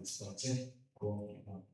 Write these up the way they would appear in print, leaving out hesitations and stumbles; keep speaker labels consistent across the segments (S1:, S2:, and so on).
S1: Krista che Amen.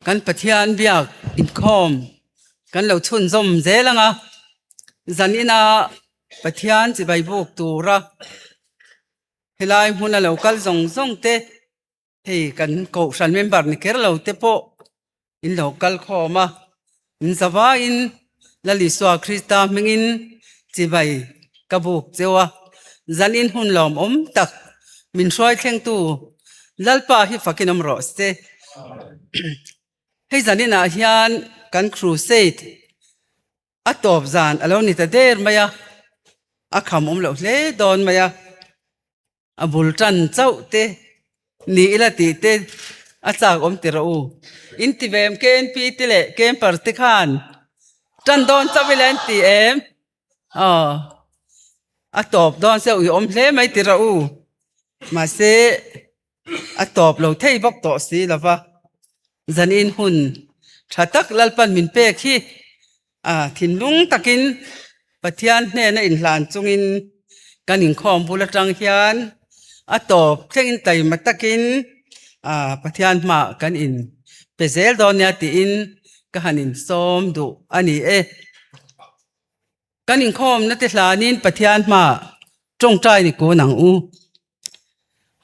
S2: Kan Pathian biak inkhawm kan lo chhunzawm zel ang a, zanina Pathian chibai buk tura helai hmuna lo kal zawng zawng te. Hei kan kohhran member ni kher lo te pawh in lo kal khawm a, in zavaiin Lal Isua Krista hmingin chibai ka buk cheu a, zanin hun lawmawm tak min hruai thlengtu Lalpa hi fakin awm rawh se. Hei zaninah hian kan crusade A tawp zan a lo ni ta der mai a, a kham awm loh hle dawn mai a, a bul tan chauh te ni ila tih te a chak awm ti rawh u. In ti ve em KNP te leh camper te khan tan dawn chauh ila an ti em? Aw a tawp dawn se ui awm hle mai ti rawh u. Mahse a tawp lo thei bawk tawh si lo va, zanin hun tha tak Lalpan min pek hi a thinlung takin Pathian hnena inhlan chungin kan inkhawm bul atang hian a tawp thlengin taima takin a Pathian hmaah kan in pe zel dawn nia tiin ka han insawm duh a ni e. Kan inkhawmna te hlanin Pathian hmaah tawngtai ni kun ang u.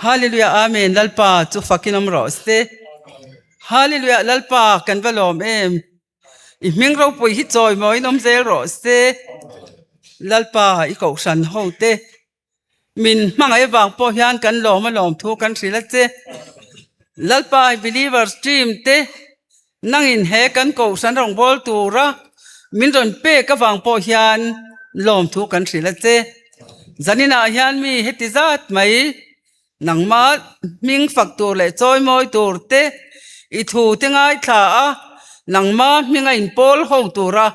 S2: Hallelujah Amen Lalpa chu fakin awm rawh se. Hallelujah Lalpa kan va lawm em. I hming ropui hi chawi mawiin awm zel rawh se. Lalpa i kohhran ho te min hmangaih avang pawh hian kan lawm a lawm thu kan hrilh a che. Lalpa i believers team te nangin he kan kohhran rawngbâwl tura min rawn pek avang pawh hian lawm thu kan hrilh a che. Zaninah hian mi heti zat mai nangmah hming fak tur leh chawi mawi tur te i thu te ngaithla a, nangmah hminga inpawl ho tura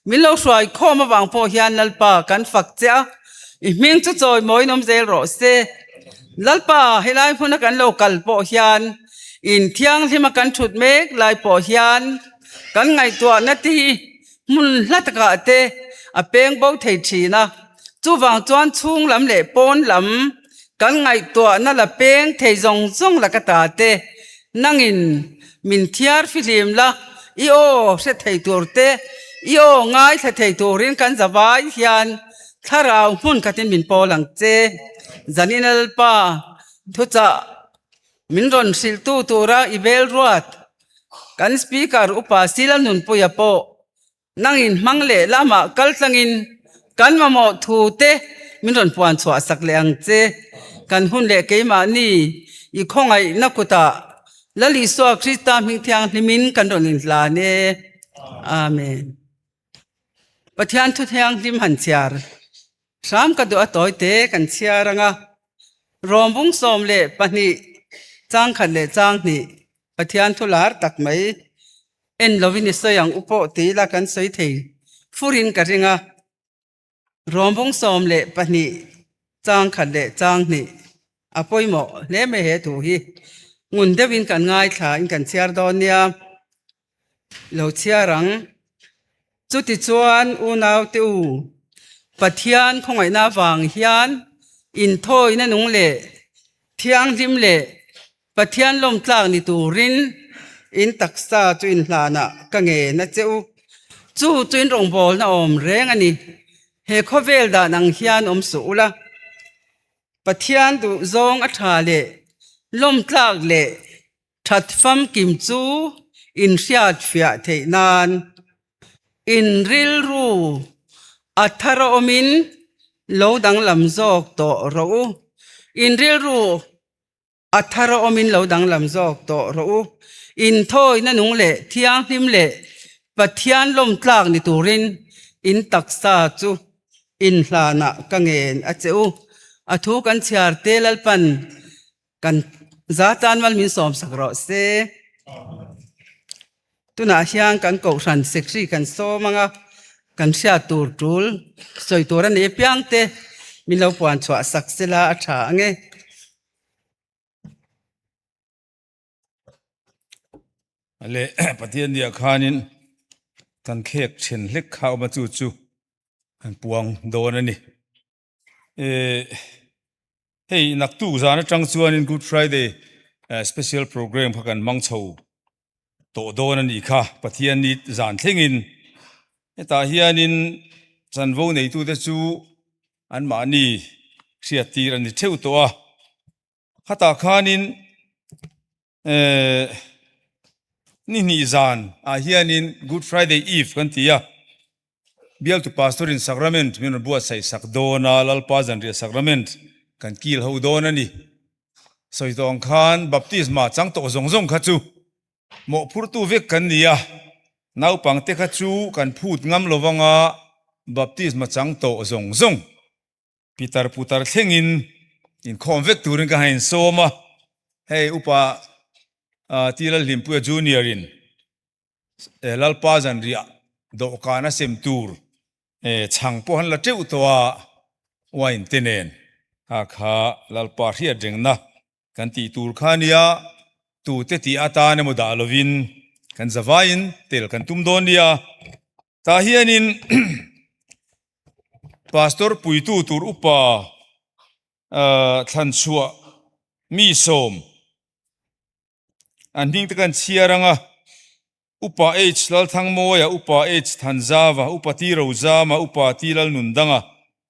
S2: min lo hruai khawm avang pawh hian Lalpa kan fak che a, i hming chu chawi mawiin awm zel rawh se. Lalpa helai hmuna kan lo kal pawh hian inthianghlima kan thut mek lai pawh hian kan ngaihtuahna te hi hmun hla takah te a peng bo thei thin a, chuvang chuan chhung lam leh pawn lam kan ngaihtuahna la peng thei zawng zawng la ka ta te nangin min thiar fihlim la, i aw hre thei tur te, i aw ngaithla thei turin kan zavai hian thlarau hmun khatin min pawl ang che. Zanin Lalpa thuchah Min rawn hrilhtu tura i vel ruat. Kan Speaker Upa Sila Nunpuia pawh nangin hmang leh lamah kal tlangin kan mamawh thu te min rawn puan chhuah sak leh ang che. Kan hun leh keimahni i khawngaihna kutah Lal Isua Krista hming thianghlimin kan rawn inhlan e. Amen. Pathian thu thianghlim han chhiar hram ka duh a tawi te kan chhiar ang a, Rawmbung 12 changkhat leh changhnih Pathian thu lar tak mai en lovin i sawi ang u pawh ti ila kan sawi thei furin ka ring a. Rawmbung 12 changkhat leh changhnih a pawimawh hle mai he thu hi ngun deuhin kan ngaithla in kan chhiar dawn nia lo chhiar ang. Chutichuan unaute u, Pathian khawngaihna avang hian inthawina nung leh thianghlim leh Pathian lawmtlak ni turin in taksa chu inhlanah ka ngen a che u. Chu chu in rawngbawlna awm reng a ni. He khawvel dan ang hian awm suh ula, Pathian duhzawng a tha leh lawmtlak leh that famkim chu in hriat fiah theih nan in rilru a thar a awmin lo danglam zawk tawh rawh u. In rilru A thar a awmin lo danglam zawk tawh rawh u. Inthawina nung leh thianghlim leh Pathian lawmtlak ni turin in taksa chu inhlanah ka ngen a che u. A thu kan chhiar te Lalpan kan za tan mal min sawmsak rawh se. Tunah hian kan kohhran secretary kan sawm ang a, kan hriat tur tul sawi tur a ni apiang te min lo puan chhuah sak sela a tha ang e.
S3: Le Pathian nia khanin kan khek then hlek kha awm a chu chu kan puang dawn a ni. Hei naktuk zan atang chuanin Good Friday special program kha kan hmang chho tawh dawn a nih kha Pathian ni zan thlengin hetah hianin chanvo neitute chu anmahni hriattir a ni theuh tawh a. Khatah khanin. Eh, ni hnih zan ah hianin Good Friday Eve kan ti a, Bialtu Pastor in Sacrament min rawn buatsaih sak dawn a, Lalpa zanriah Sacrament kan kil ho dawn a ni. Sawi tawh ang khan Baptisma chang tawh zawng zawng kha chu mawhphurtu vek kan ni a, naupangte kha chu kan phut ngam lo vanga Baptisma chang tawh zawng zawng Pitar putar thlengin inkhawm vek turin ka han insawm a, hei upa T Lalhlimpuia Junior in Lalpa zanriah dawhkan a sem tur chhang pawh han la teuh tawh a, wine te nen kha kha Lalpa hriat rengna kan tih tur kha nia, tute tih atan emaw dah lovin kan zavaiin tel kan tum dawn nia. Tah hianin Pastor puitu tur upa thlanchhuah mi sawm an hming te kan chhiar ang a, Upa H Lalthangmawia, Upa H Thanzava, Upa T Rozama, Upa T Lalnundanga,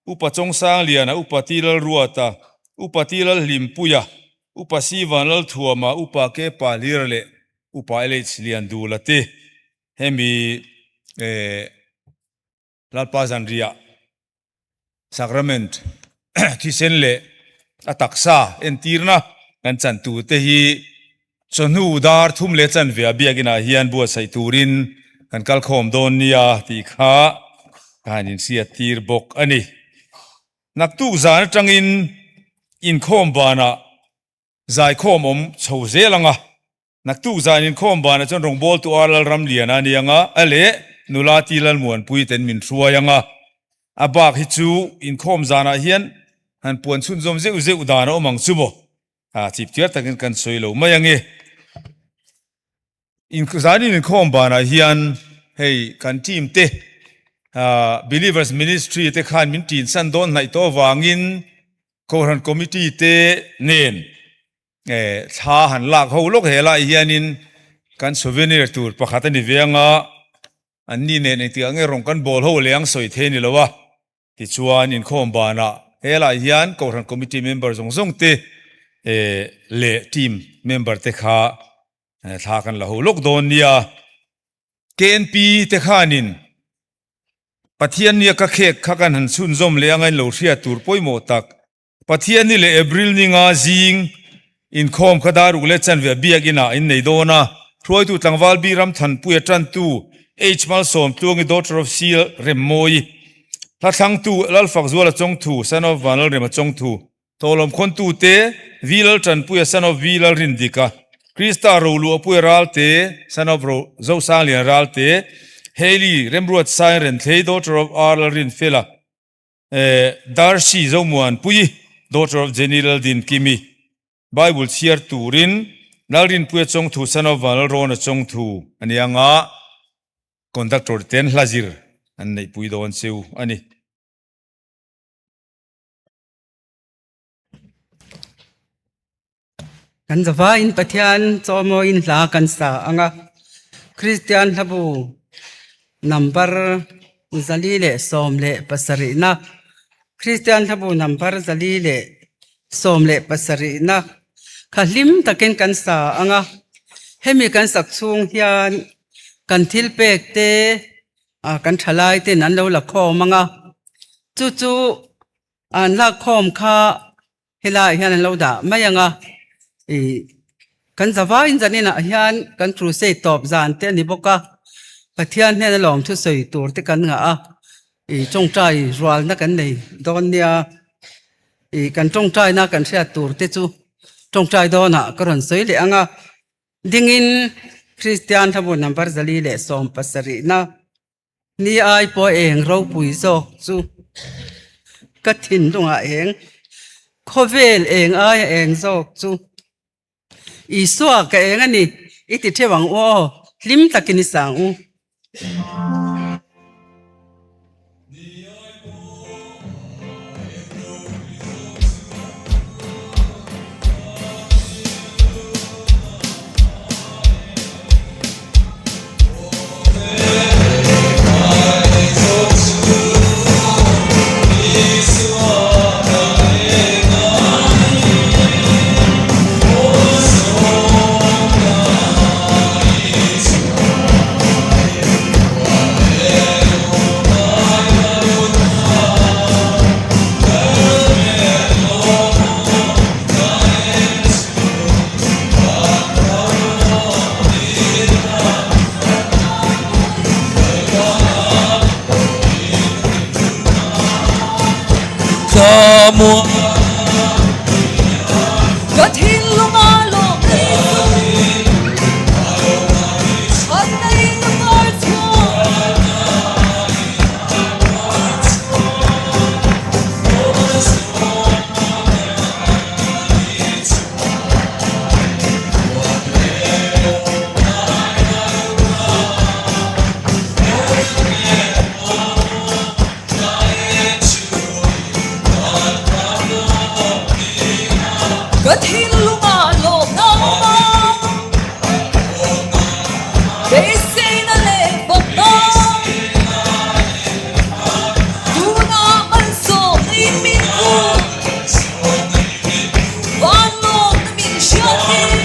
S3: Upa Chawngsangliana, Upa T Lalruata, Upa T Lalhlimpuia, Upa C Vanlalthuama, Upa K Pahlira leh Upa LH Liandula te hemi eh Lalpa zanriah Sacrament thisen leh a taksa entirna kan chan tute hi chawhnu dar thum leh chanve ah biakinah hian buatsaih turin kan kal khawm dawn nia tih kha ka han inhriat tir bawk a ni. Naktuk zan atangin inkhawm banah zaikhawm awm chho zel ang a. Naktuk zan inkhawm banah chuan rawngbawltu ar Lalramliana a ni ang a, a leh nula Ti Lalmuanpui ten min hruai ang a. A bak hi chu inkhawm zanah hian han puan chhunzawm zeuh zeuh dan a awm ang chu maw? A chip chiar takin kan sawi lo mai ang e. Zanin inkhawm banah hian hei kan team te Believers Ministry te khan min tinsan dawn hnaih tawh avangin Kohhran Committee te nen Thla han lak ho lawk he lai hianin kan souvenir tur pakhat a ni ve anga an ni nen engtik ah nge rawng kan bawl ho leh ang sawi thei a ni lo a, tichuan inkhawm banah he lai hian Kohhran committee member zawng zawng te leh team member te kha thla kan la ho lawk dawn nia. KNP te khanin Pathian nia ka khek kha kan han chhunzawm leh anga in lo hriat tur pawimawh tak Pathianni leh April ni nga zing inkhawm kha dar uk leh chanve biakinn ah in nei dawn a, hruaitu tlangval bi Ramthanpuia tantu H Malsawmtluangi daughter of Seal Remmawi, hlathlangtu Lalfakzuala Chawngthu son of Vanlalrema Chawngthu, Tawlawmkhawntu te V Laltanpuia son of V Lalrindika, Krista Roluahpuia Ralte son of Zosanglian Ralte, Hailey Remruatsain Renthlei daughter of R Lalrinfela, Darcy Zomuanpuii, daughter of Jenny Laldinkimi, Bible chhiar turin Lalrinpuia Chawngthu son of Vanlalrawna Chawngthu a ni anga conductor ten hla zir an neihpui dawn cheu a ni.
S2: Kan zavaiin Pathian chawmawiin hla kan sa ang a, Kristian hlabu number 417 na, Kristian hlabu number 417 na kha hlim takin kan sa ang a, hemi kan sak chhung hian kan thil pek te kan thalai ten an lo la khawm ang a, chu chu an lak khawm kha Helaiah hian an lo dah mai ang a, ih kan zavaiin zaninah hian kan crusade tawp zan te a ni bawk a, Pathian hnena lawmthu sawi tur te kan ngah a, ih tawngtai rualna kan nei dawn nia, ih kan tawngtaina kan hriat tur te chu tawngtai dawnah ka rawn sawi leh ang a, dingin Kristian hlabu number 417 na. Ni ai pawh eng ropui zawk chu ka thinlungah eng, khawvel eng aia eng zawk chu Isua ka eng a ni i ti theuh ang u aw, hlim takin i sang u.
S4: Ka thinlunga lawm nei chu Chhan nei na kar chhuak. Ka thinlunga lawmna awm a, beiseina leh fakna. Tuna malsawmna in min hmu, van lawmna min hriattir.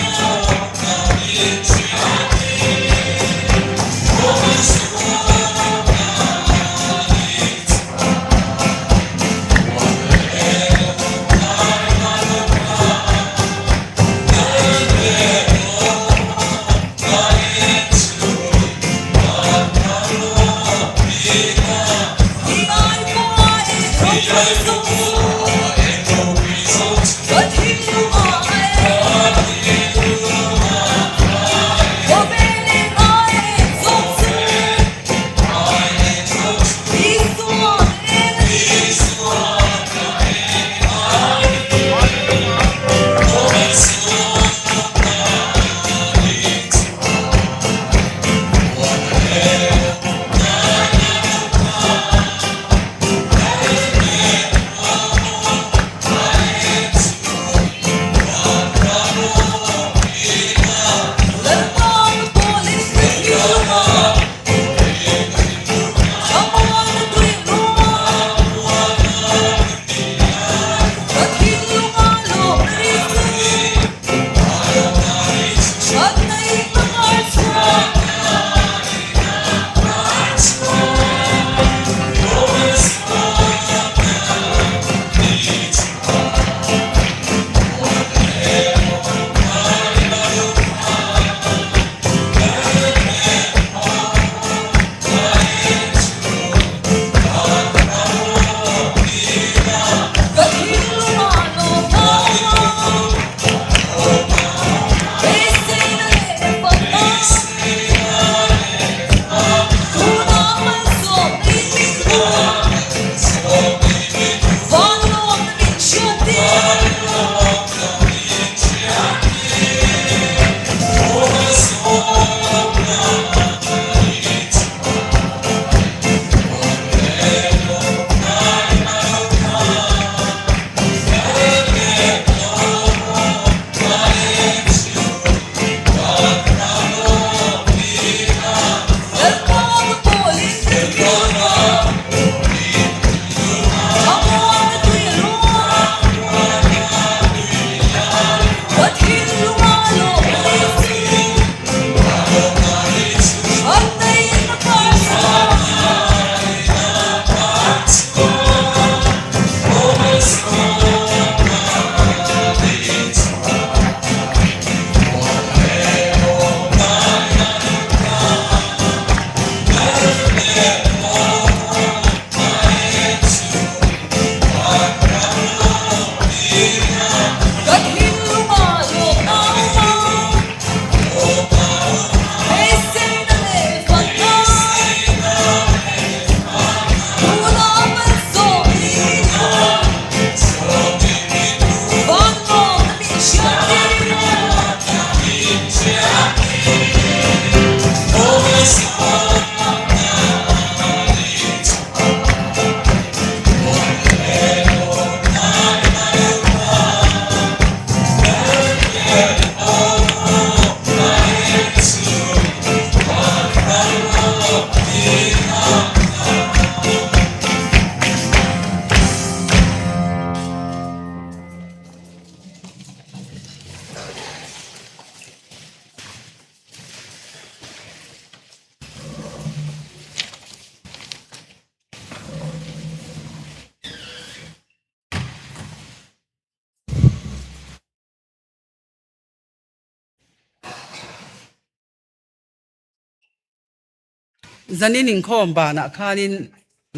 S2: Zanin inkhawm banah khanin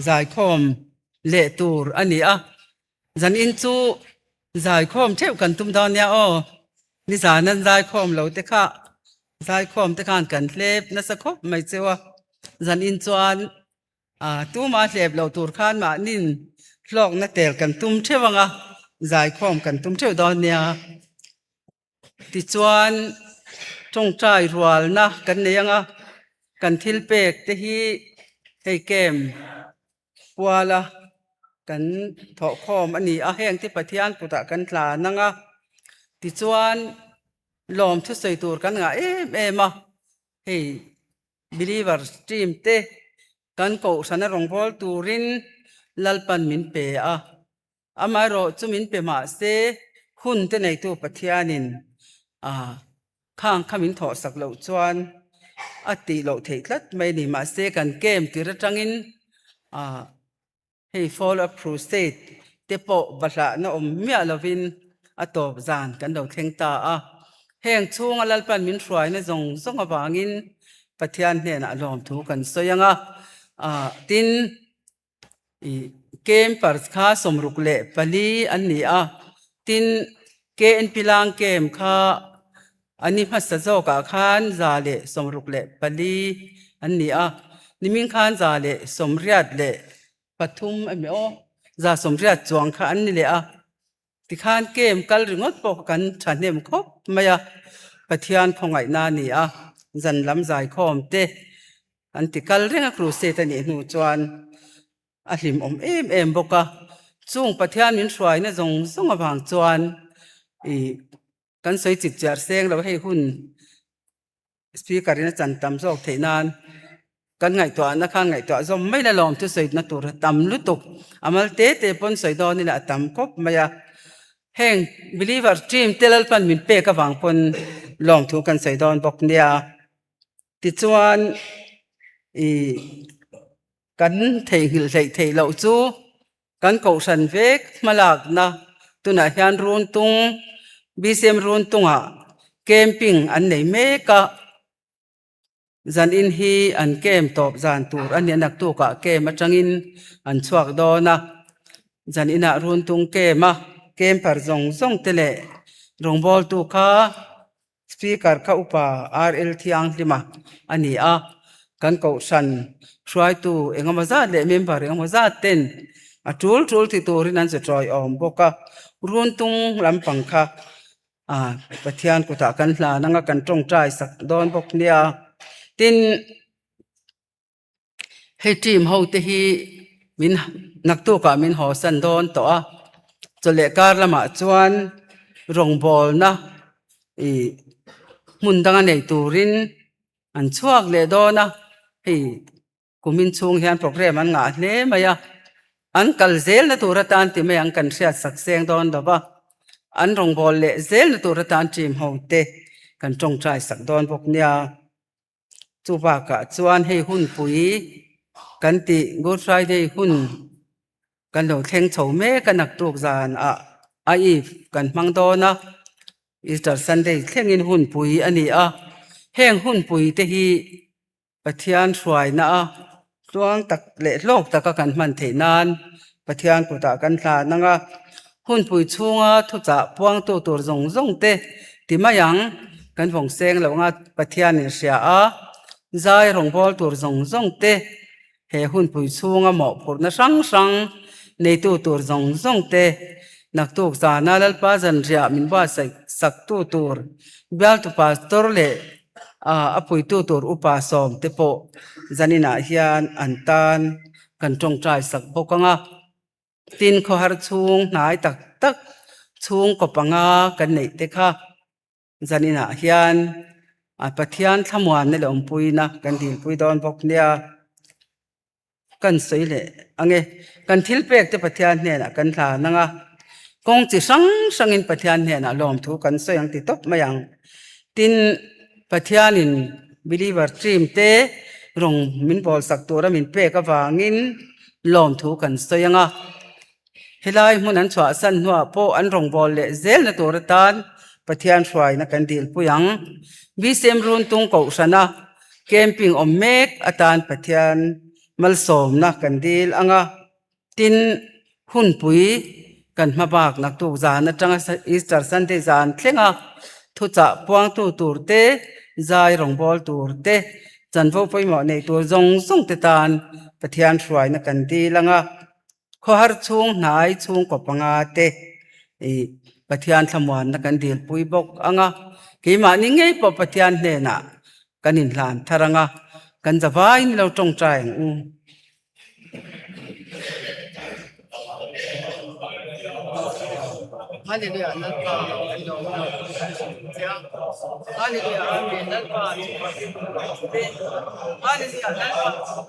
S2: zaikhawm leh tur a ni a. Zanin chu zaikhawm theuh kan tum dawn nia aw. Nizan an zaikhawm lo te kha zaikhawm te khan kan hlep nasa khawp mai cheu a. Zanin chuan ah tuma hlep lo tur khan mahnin hlawkna tel kan tum theuh ang a, zaikhawm kan tum theuh dawn nia. Tichuan tawngtai rualna kan nei ang a, kan thil pek te hi hei kem puala kan thawhkhawm a ni a, heng te Pathian kutah kan tlan ang a, tichuan lawm thusawi tur kan ngah em em a, hei Believer team te kan kohhrana rawngbâwl turin Lalpan min pe a. Amaherawh chu min pe mah se, hun te neitu Pathianin a khang kha min thawhsak loh chuan a tih loh theih tlat mai a ni. Mahse kan camp tir atangin a hei Fall of Crusade te pawh bahlahna awm miah lovin a tawp zan kan lo thleng ta a. Heng chhunga Lalpan min hruaina zawng zawng avangin Pathian hnenah lawmthu kan sawi ang a, tin, Ih campers kha 64 an ni a, tin KNP Lang camp kha an ni hmasa zawkah khan 164 an ni a, nimin khan 183 a mi aw, 180 chuang kha an ni leh a, tikhan camp kal ringawt pawh kan thahnem khawp mai a, Pathian khawngaihna a ni a, zan lam zaikhawm te An ti kal reng a crusade a nih hnu chuan a hlimawm em em bawk a, chung Pathian min hruaina zawng zawng avang chuan ih kan sawi chip chiar seng lo hei hun speaker in a chan tam zawk theih nan kan ngaihtuahna khan ngaihtuah zawm mai la lawm thusawi na tur a tam lutuk a mal te te pawn sawi dawn ila a tam khawp mai a, heng believer team te Lalpan min pek avang pawn lawmthu kan sawi dawn bawk nia. Tichuan ih kan theihnghilh hleih theih loh chu kan kohhran vek hmalakna tunah hian Runtung BCM Runtungah camping an nei mek a, zanin hi an camp tawp zan tur a ni a, naktukah camp atangin an chhuak dawn a, zaninah Runtung camp a camper zawng zawng te leh rawngbawltu kha. Speaker kha upa RL Thianghlima a ni a, kan kohhran hruaitu engemaw zat leh member engemaw zat ten a tul tul ti turin an che tawi awm bawk a, Runtung lampang kha ah Pathian kutah kan hlan anga kan tawngtai sak dawn bawk nia. Tin. Hei team ho te hi min naktukah min haw san dawn tawh a, chawleh kar lamah chuan rawngbawlna ih hmun danga nei turin an chhuak leh dawn a, hei kumin chhung hian programme an ngah hle mai a, an kal zelna tur atan ti mai ang kan hriat sak seng dawn lo va, an rawngbâwl leh zelna tur atan team ho te kan tawngtai sak dawn bawk nia. Chu bakah chuan hei hunpui kan tih Good Friday hun kan lo thleng chho mek a naktuk zanah a eve kan hmang dawn a, Easter Sunday thlengin hunpui a ni a, heng hunpui te hi Pathian hruaina a tluang tak leh hlawk taka kan hman theih nan Pathian kutah kan hlan ang a, hunpui chhunga thuchah puangtu tur zawng zawng te ti mai ang, kan vawng seng loh anga Pathian in hria a, zai rawngbâwl tur zawng zawng te, he hunpui chhunga mawhphurhna hrang hrang neitu tur zawng zawng te, naktuk zana Lalpa zanriah min buatsaih saktu tur bialtu pastor leh a puitu tur upa sawm te pawh zaninah hian an tan kan tawngtai sak bawk ang a, tin khawhar chhung hnai tak tak chhungkaw panga kan neih te kha zaninah hian a Pathian thlamuanna leh awmpuina kan dilpui dawn bawk nia. Kan sawi leh ang e. Kan thil pek te Pathian hnenah kan hlan ang a, kawng chi hrang hrangin Pathian hnenah lawmthu kan sawi ang ti tawp mai ang. Tin, Pathianin believer team te rawng min bawlsak tura min pek avangin lawmthu kan sawi ang a. Helai hmun an chhuahsan hnuah pawh an rawngbâwl leh zelna tur atan Pathian hruaina kan dilpui ang. BCM Runtung Kohhrana camping awm mek atan Pathian malsawmna kan dil ang a, tin hunpui Kan hmabak naktuk zan atanga Easter Sunday zan thlenga thuchah puangtu tur te, zai rawngbâwl tur te, chanvo pawimawh neih tur zawng zawng te tan Pathian hruaina kan dil ang a. Khawhar chhung hnai chhungkaw panga te ih Pathian thlamuanna kan dilpui bawk ang a. Keimahni ngei pawh Pathian hnenah kan inhlan thar ang a, kan zavaiin lo tawngtai ang u. Hallelujah Lalpa i lo awm che a Hallelujah Amen Lalpa Hallelujah Lalpa.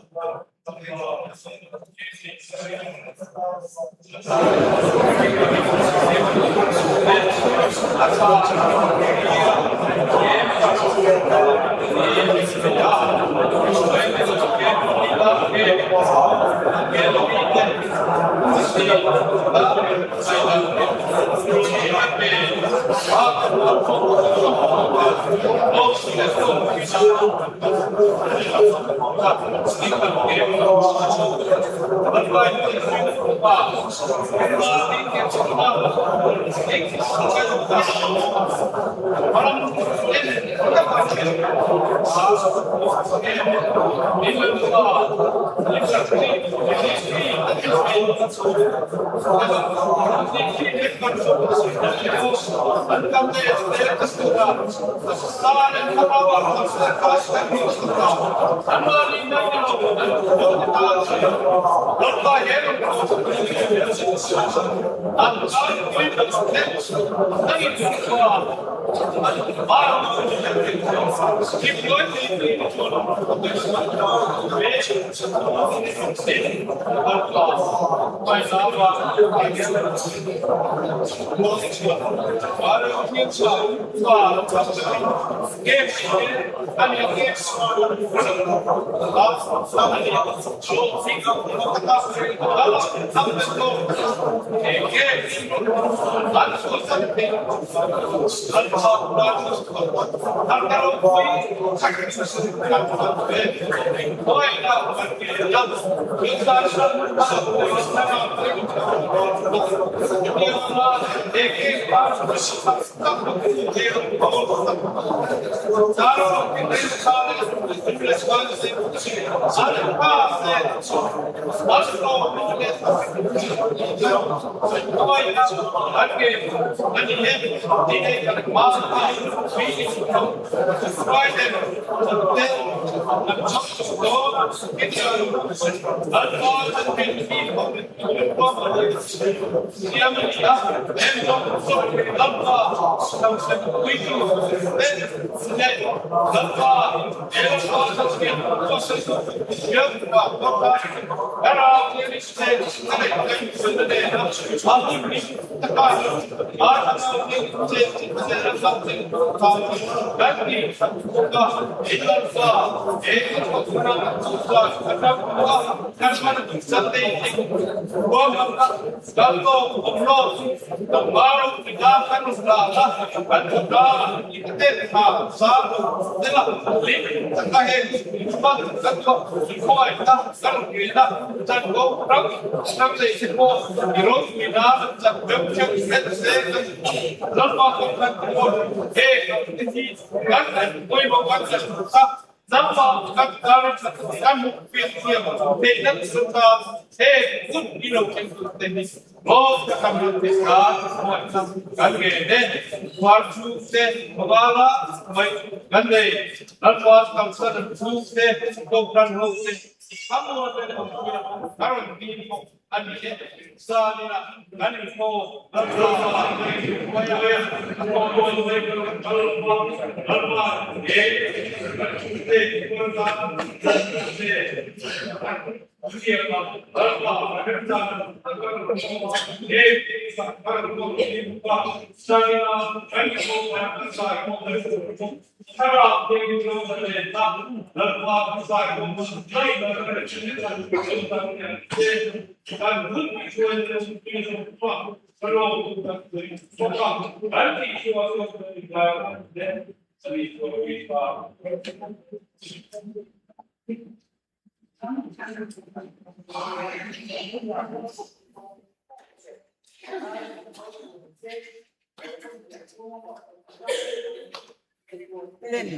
S2: Ten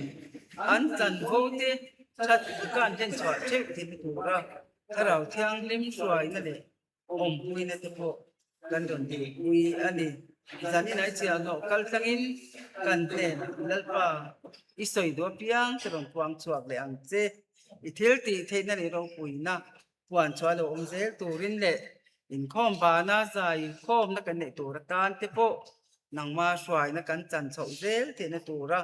S2: an chanvo te that taka an hlenchhuah theuh theihna tura Thlarau Thianghlim hruaina leh awmpuina te pawh kan rawn dilpui a ni. Zanin ai chiahhlawh kal tlangin kan hnenah Lalpa i sawi duh apiang te rawn puang chhuak leh ang che. I thil tih theihna leh ropuina puan chhuah lo awm zel turin leh inkhawm bana zai inkhawmna kan neih tur atan te pawh nangma hruaina kan chan chhoh zel theihna tura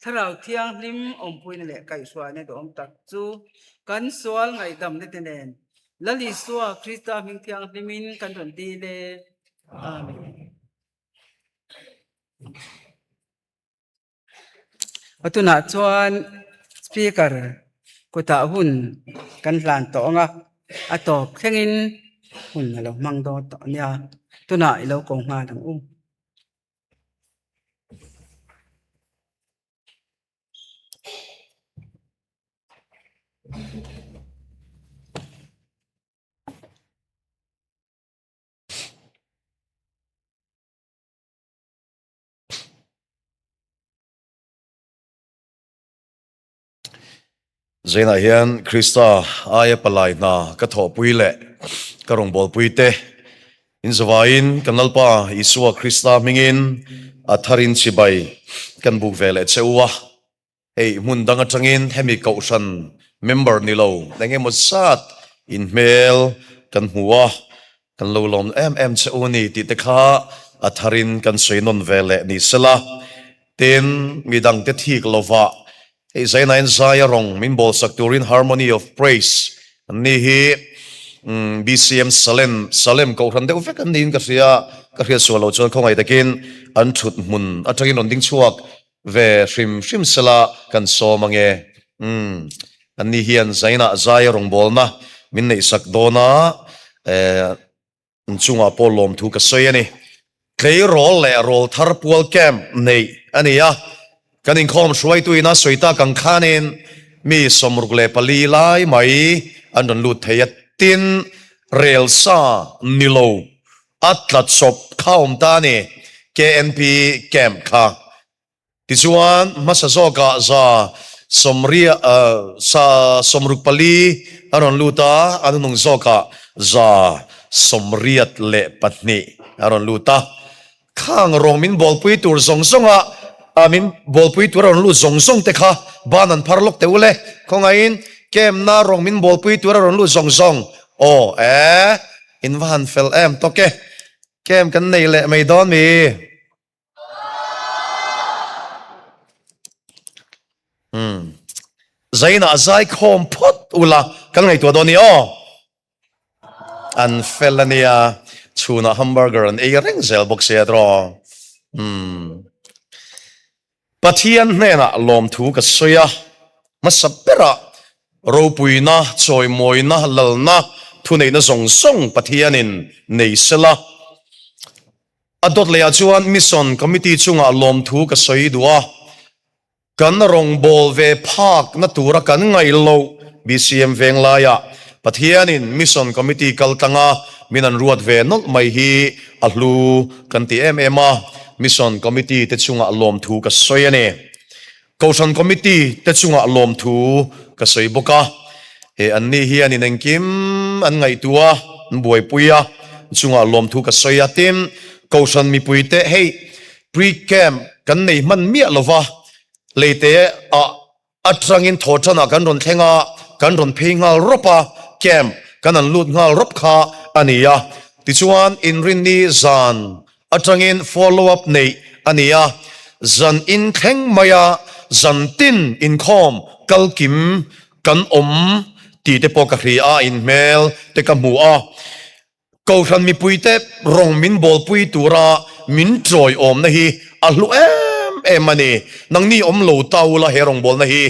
S2: Thlarau Thianghlim awmpuina leh kaihhruaina duhawm tak chu kan sual ngaihdamna te nen Lal Isua Krista hming thianghlimin kan rawn dil e. Amen. A tunah chuan speaker kutah hun kan hlan tawh ang a, a tawp thlengin hun a lo hmang dawn tawh a nia, tunah i lo ko nghal ang u.
S5: Zainah hian Krista aia palai hna ka thawhpui leh ka rawngbawlpui te inzawaiin kan Lalpa Isua Krista hmingin a tharin chibai kan buk ve leh che u a. Hei hmun dang atangin hemi kohhran member ni lo eng emaw zat inhmel kan hmu a, kan lo lawm em em che u ni tih te kha a tharin kan sawi nawn ve leh ni sela. Tin, midangte thik lovah hei Zainain Zaia rawng min bawlsak turin Harmony of Praise an ni hi BCM Salem Salem kohhran deuh vek an niin ka hria, ka hriat sual loh chuan khawngaih takin an thut hmun atangin rawn ding chhuak Ve hrim hrim sela kan sawm ange. Umm, anni hian Zainah zai rawngbawlna min neihsak dawn a, eh, an chungah pawh lawmthu ka sawi a ni. Tleirawl leh rawl thar pual camp neih a ni a, kan inkhawm hruaitu ina sawi tak ang khanin mi 64 lai mai an rawn lut thei a, tin rel sa ni lo A tla chawp kha awm ta a ni, KNP camp kha. Tichuan, hmasa zawkah za sawmriat 64 a rawn lut a, a hnunung zawkah 182 a rawn lut a. Khang rawng min bawlpui tur zawng zawnga min bawlpui tur a rawn lut zawng zawng te kha ban an phar lawk teh u le. Khawngaihin camp na rawng min bawlpui tur a rawn lut zawng zawng aw e. In va han fel em tawk e. Camp kan nei leh mai dawn mi. Umm. Zainah zai khawm phawt ula kan ngaihtuah dawn ni aw. An fel ania chhunah hamburger an ei reng zel bawk sia tiraw. Umm. Pathian hnenah lawmthu ka sawi a, hmasa berah ropuina, chawimawina, lalna, thuneihna zawng zawng Pathianin nei sela. A dawt lehah chuan Mission Committee chungah lawmthu ka sawi duh a, kan rawngbâwl ve phâkna tura kan ngaih loh BCM Venglaiah Pathianin Mission Committee kaltlanga min an ruat ve nawlh mai hi a hlu kan ti em em a, Mission Committee te chungah lawmthu ka sawi a ni. Kohhran Committee te chungah lawmthu ka sawi bawk a, he anni hianin engkim an ngaihtuah a, an buaipui a, chungah lawmthu ka sawi a. Tin, Kohhran mipuite hei pre-camp kan nei hman miah lova, leite ah Atangin thawhtanah kan rawn thleng a, kan rawn phei nghal rawp a, camp kan han lut nghal rawp kha a ni a. Tichuan Inrinni zan atangin follow up neih a ni a, zan in thleng mai a, zan tin inkhawm kal kim kan awm tih te pawh ka hria a, inhmel te ka hmu a. Kohhran mipuite rawng min bawlpui tura min tawiawmna hi a hlu em em a ni. Nangni awm lo ta ula he rawngbawlna hi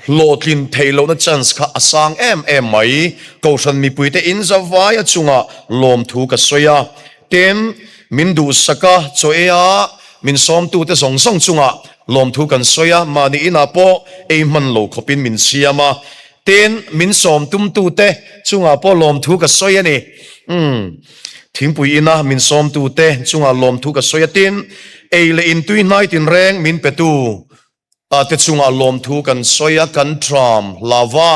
S5: hlawhtlin theih lohna chance kha a sang em em mai. Kohhran mipuite in zavai a chungah lawmthu ka sawi a. Tin, min duhsak a, chaw ei a, min sawmtute zawng zawng chungah lawmthu kan sawi a, mahni inah pawh ei hman lo khawpin min siam a. Tin, min sawm tumtute chungah pawh lawmthu ka sawi a ni. Umm, thingpui ina min sawmtute chungah lawmthu ka sawi a. Tin, ei leh intui hnai tinreng min petu te chungah lawmthu kan sawi a, kan tram hlauva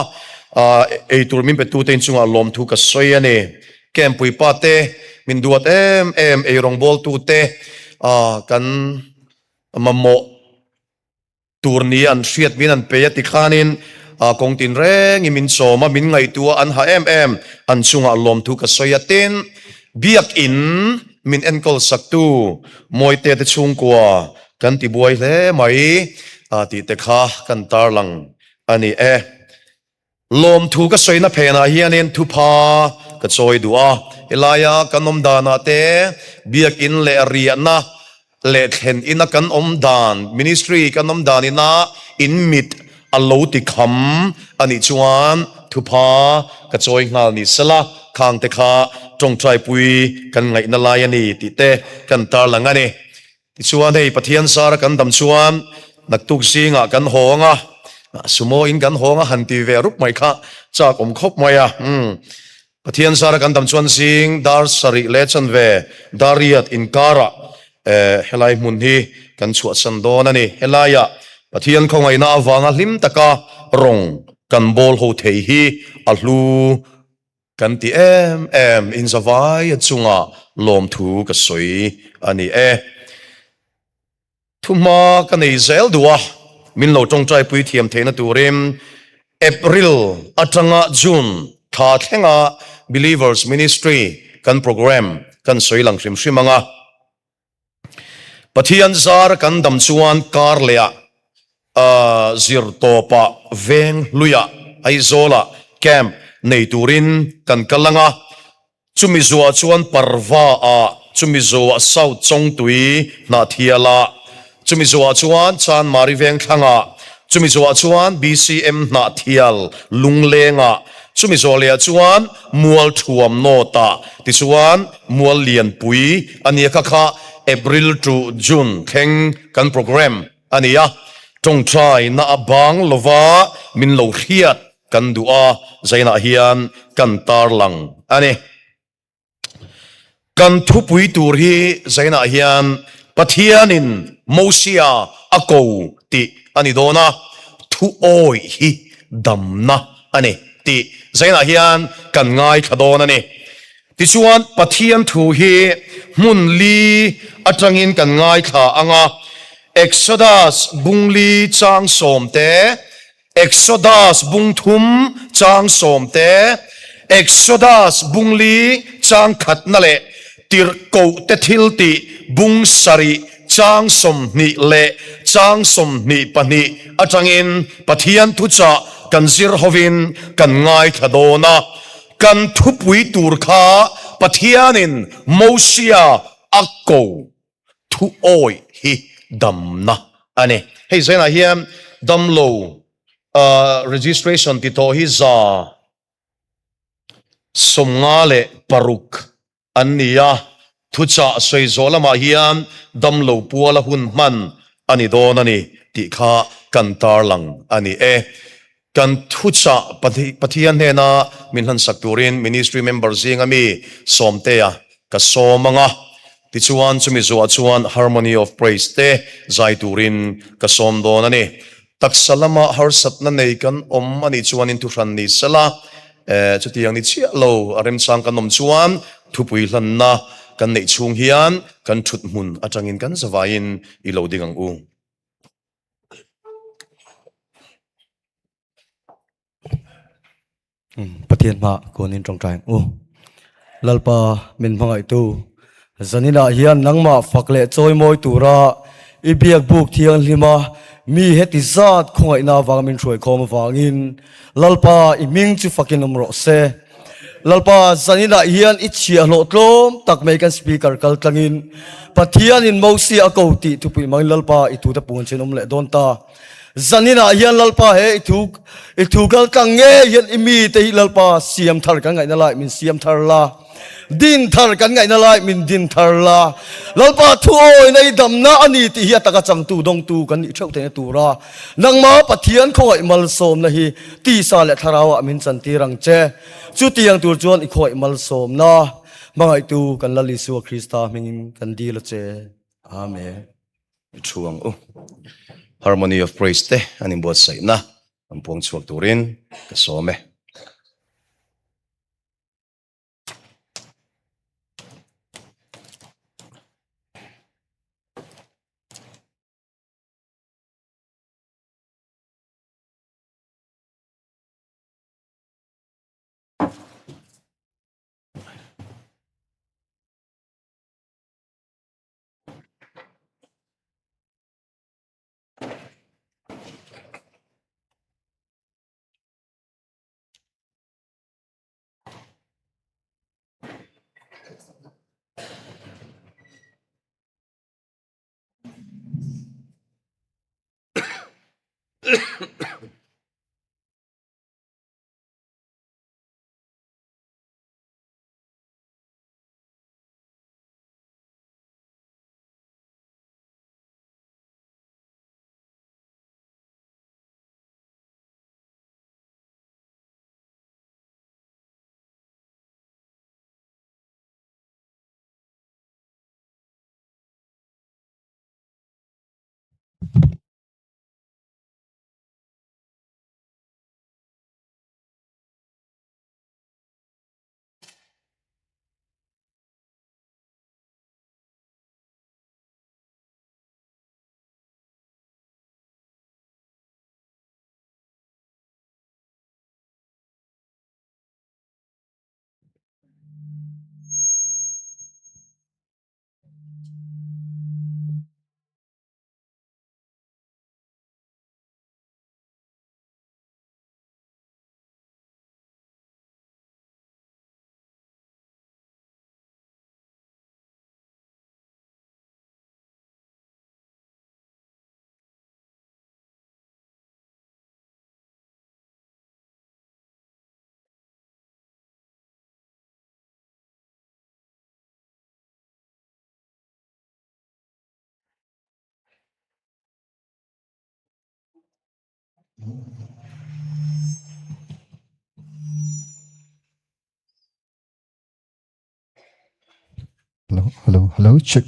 S5: eitur min petute inchungah lawmthu ka sawi a ni. Campui pa te, min duat em em eirawngbawltute kan mamawh tur ni an hriat min an pe a ti khanin kawng tin rengin min chawm a, min ngaihtuah an ha em em an chungah lawmthu ka sawi a. Tin, Biakinn min enkawl saktu Mawite te chhungkua kan ti buai hle mai tih te kha kan tarlang a ni e. Lawmthu ka sawina phenah hianin thupha ka chawi duh a, helaia kan awm danah te, biakinn leh riahna leh thlen ina kan awm dan, ministry kan awm dan ina in mit a lo ti kham a nih chuan thupha ka chawi nghal ni sela, khang te kha tawngtaipui kan ngaihna lai a ni tih te kan tarlang a ni. Tichuan hei Pathian zara kan dam chuan naktuk zingah kan hawng a, sumo in kan hawng a han ti ve rup mai kha chak awm khawp mai a. Umm Pathian zara kan dam chuan zing dar sarih leh chanve dar riat inkarah eh helai hmun hi kan chhuahsan dawn a ni. Helaiah Pathian khawngaihna avanga hlim taka rawng kan bawl ho thei hi a hlu Kan ti em em in zavai a chungah lawmthu ka sawi a ni e. Thuhma ka nei zel duh a, min lo tawngtaipui thiam theihna turin April atanga June thla thlenga Believers Ministry kan programme kan sawi lang hrim hrim ang a. Pathian zar kan dam chuan kar leh ah zir tawpah veng hluiah Aizawlah camp nei turin kan kal ang a, chumi zuah chuan Parva ah, chumi zuah South Chawngtui Hnahthialah, chumi zuah chuan Chanmari Vengthlangah, chumi zuah chuan BCM Hnahthial Lunglengah, Chumi zawh leh ah chuan mual thuam nawt ah tichuan mual lianpui a nia kha kha April to June thleng kan programme a ni a, tawngtai na a bang lova min lo hriat kan duh a, zainah hian kan tarlang a ni. Kan thupui tur hi zainah hian Pathianin Mosia a ko tih a ni dawn a, thu awih hi damna a ni tih zainah hian kan ngaithla dawn a ni. Tichuan Pathian thu hi hmun li atangin kan ngaithla ang a, Exodus bungli chang sawmte, Exodus bung thum chang sawm te, Exodus bung li chang khatna leh Tirhkoh te thil tih bung sarih chang 22 leh chang 22 atangin Pathian thuchah kan zir hovin kan ngaithla dawn a. Kan thupui tur kha Pathianin Mosia a ko. Thu awih hi damna a ni. Hei zainah hian damlo registration ti tawh hi 56 an ni a, thuchah sawi zawh lamah hian damlo puala hun hman a ni dawn a ni tih kha kan tarlang a ni e. Kan thuchah Pathian hnena min hlansak turin Ministry member zinga mi Sawmtea ka sawm ang a, tichuan chumi zuah chuan Harmony of Praise te zai turin ka sawm dawn a ni. Taksa lama harsatna nei kan awm a nih chuanin thuhran ni sela, chutiang ni chiah lo a remchang kan awm chuan thupui hlanna kan neih chhung hian kan thut hmun atangin kan zavaiin i lo ding ang u.
S6: Pathian hma kunin tawngtai ang u. Lalpa min hmangaihtu zaninah hian nangmah fak leh chawimawi tura i biak buk thianghlima mi heti zat khawngaihna avanga min hruaikhawm avangin Lalpa i hming chu fakin awm rawh se. Lalpa, zaninah hian i chhiahhlawh tlawm tak mai kan speaker kal tlangin Pathianin Mosia a ko tih thupui hmangin Lalpa i thute puan chin awm leh dawn ta. Zaninah hian Lalpa he i thu i thu kal tlang ngei hian i mite hi Lalpa siam thar kan ngaihna lai min siam thar la. Din thar kan ngaihna lai min din thar la. Lalpa thu awina i damna a ni tih hi a taka changtu dawngtu kan nih theuh theihna tura nangma Pathian khawngaih malsawmna hi tisa leh thlarauah min chantir ang che. Chutiang tur chuan i khawngaih malsawmna hmangaihtu kan Lal Isua Krista hmingin kan dil a che. Amen.
S5: I thu ang u. Harmony of Praise te an inbuatsaihna an puang chhuak turin ka sawm e.
S7: Hello, hello, hello, check.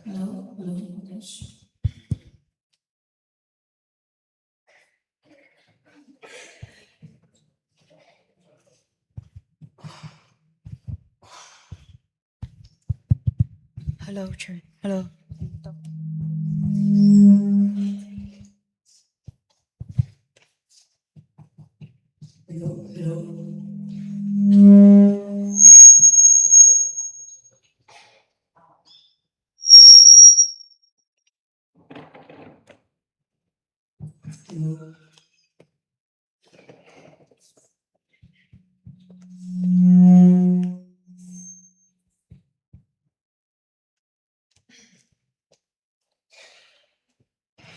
S4: Hello, hello, yes.
S8: Hello, Chair. Hello.
S2: Hello, hello. Hello.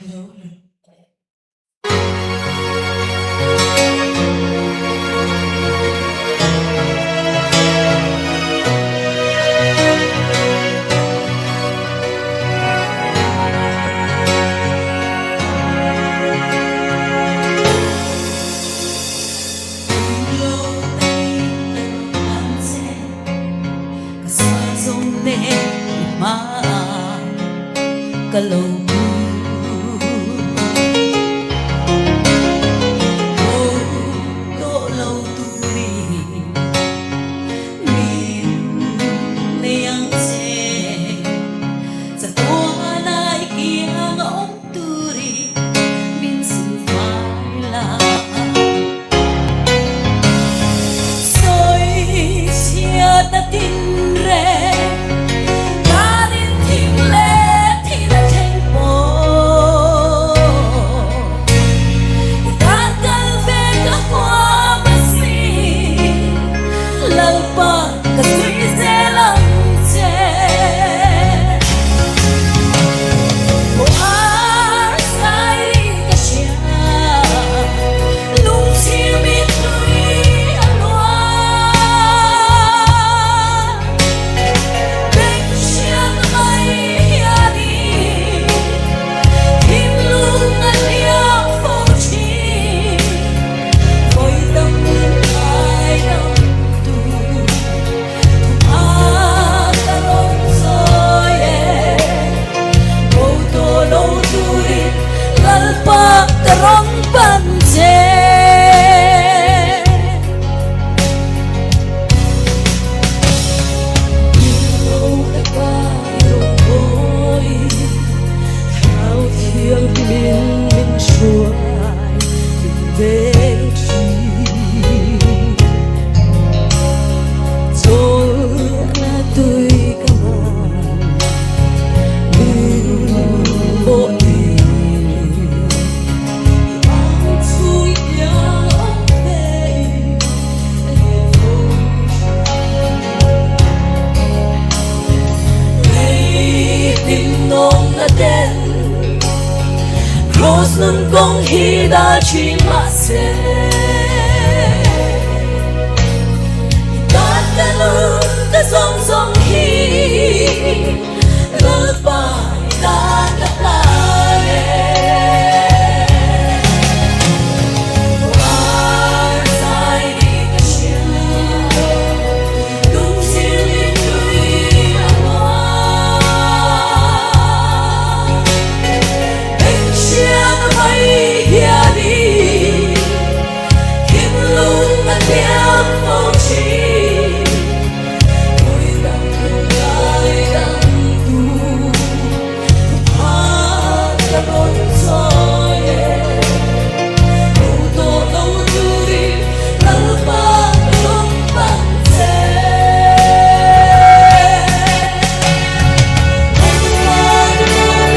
S2: Hello.
S4: hi dal thin mahse I tan ka lung ka zawng zawng hi Lalpa i tan ka hlan e. War zai ni ka hria Lungchil min tui a hmuam Engchhiat mai hianin thinlung a hliam fo thin Hawi dang ngai dang tu Thupha ka rawn chawi e Ho tawh lo turin Lalpa ka rawn pan che Lalpa ka rawn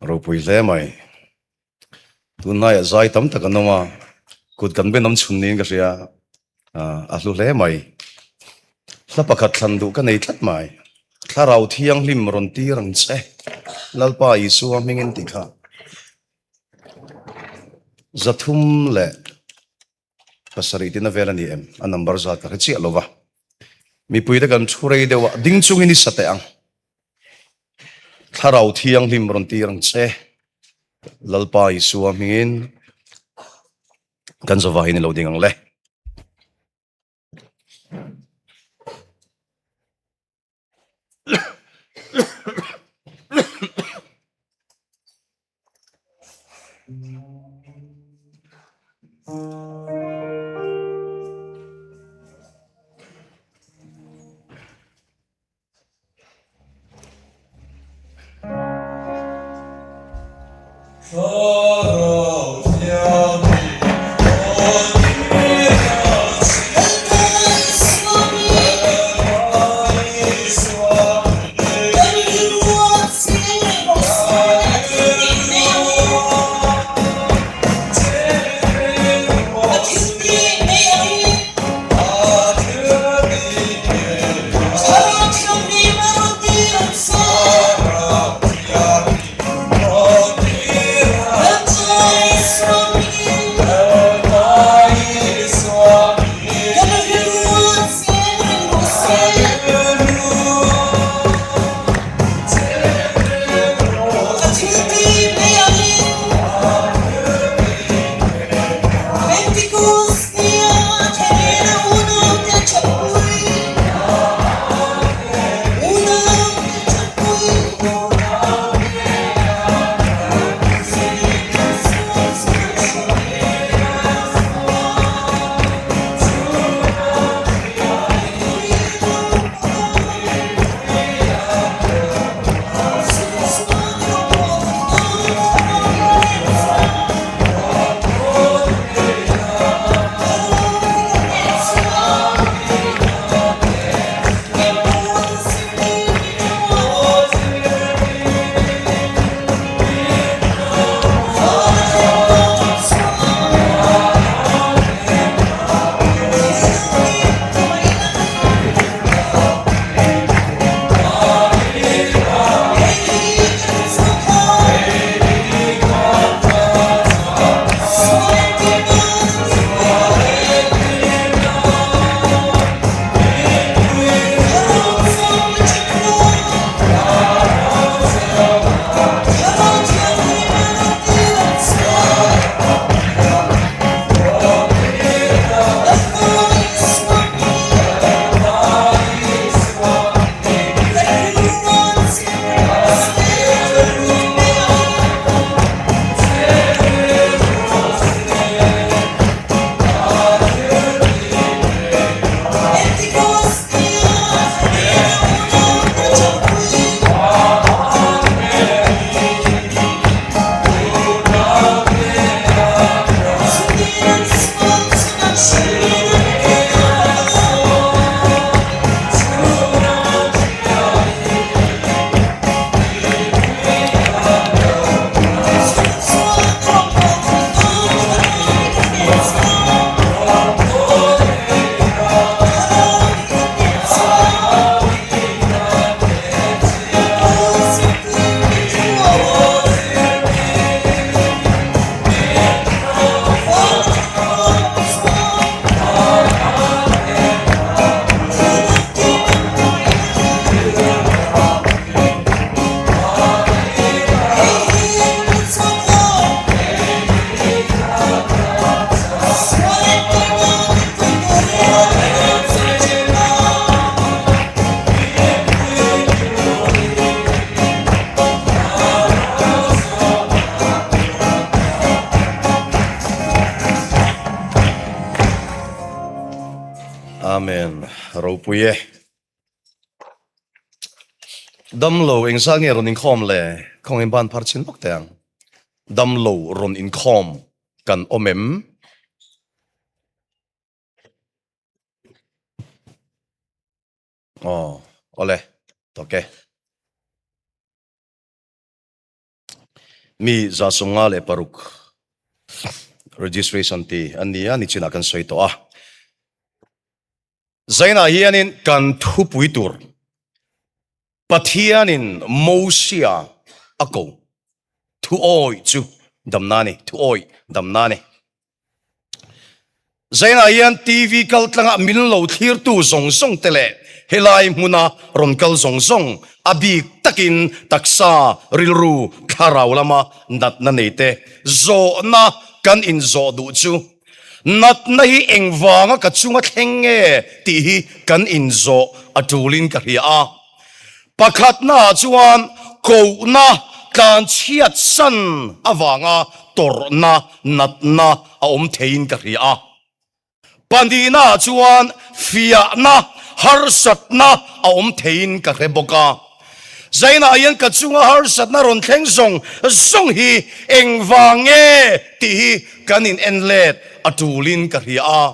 S5: Ropui hle mai. Tunlaiah zai tam tak an awm a, kut kan ben awm chhun niin ka hria a, a hlu hle mai. Hla pakhat thlan duh ka nei tlat mai. Thlarau thianghlim rawn tir ang che, Lalpa Isua hmingin tih kha. Zathum leh pasarih tina vel a ni em? A number zat ka hre chiah lo va. Mipuite kan thu rei deuh a, ding chungin i sa teh ang. Thlarau thianghlim rawn tir ang che. Lalpa Isua hmingin kan zavahin i lo ding ang le. Ropui e. Damlo engzat nge rawn inkhawm le? Khawngin ban phar chin vak teh ang. Damlo rawn inkhawm kan awm em? Aw, awle, tawk e. Mi 156 registration ti an ni a, nichinah kan sawi tawh a. Zainah hianin kan thupui tur Pathianin Mosia a ko thuawi chu damna a ni, thuawi damna a ni. Zainah hian TV kal tlangah min lo thlirtu zawng zawng te leh helai hmuna rawn kal zawng zawng a bik takin taksa, rilru, thlarau lama natna nei te zawhna kan inzawh duh chu natna hi engvanga ka chunga thleng nge tih hi kan inzawh a tulin ka hria a. Pakhatnaah chuan kohna tlanchhiat san avanga tawrhna natna a awm theiin ka hria a. Pahnihnaah chuan fiahna harsatna a awm theiin ka hre bawk a. Zainah hian ka chunga harsatna rawn thleng zawng zawng hi engvang nge tih hi kan in en let a tulin ka hria a.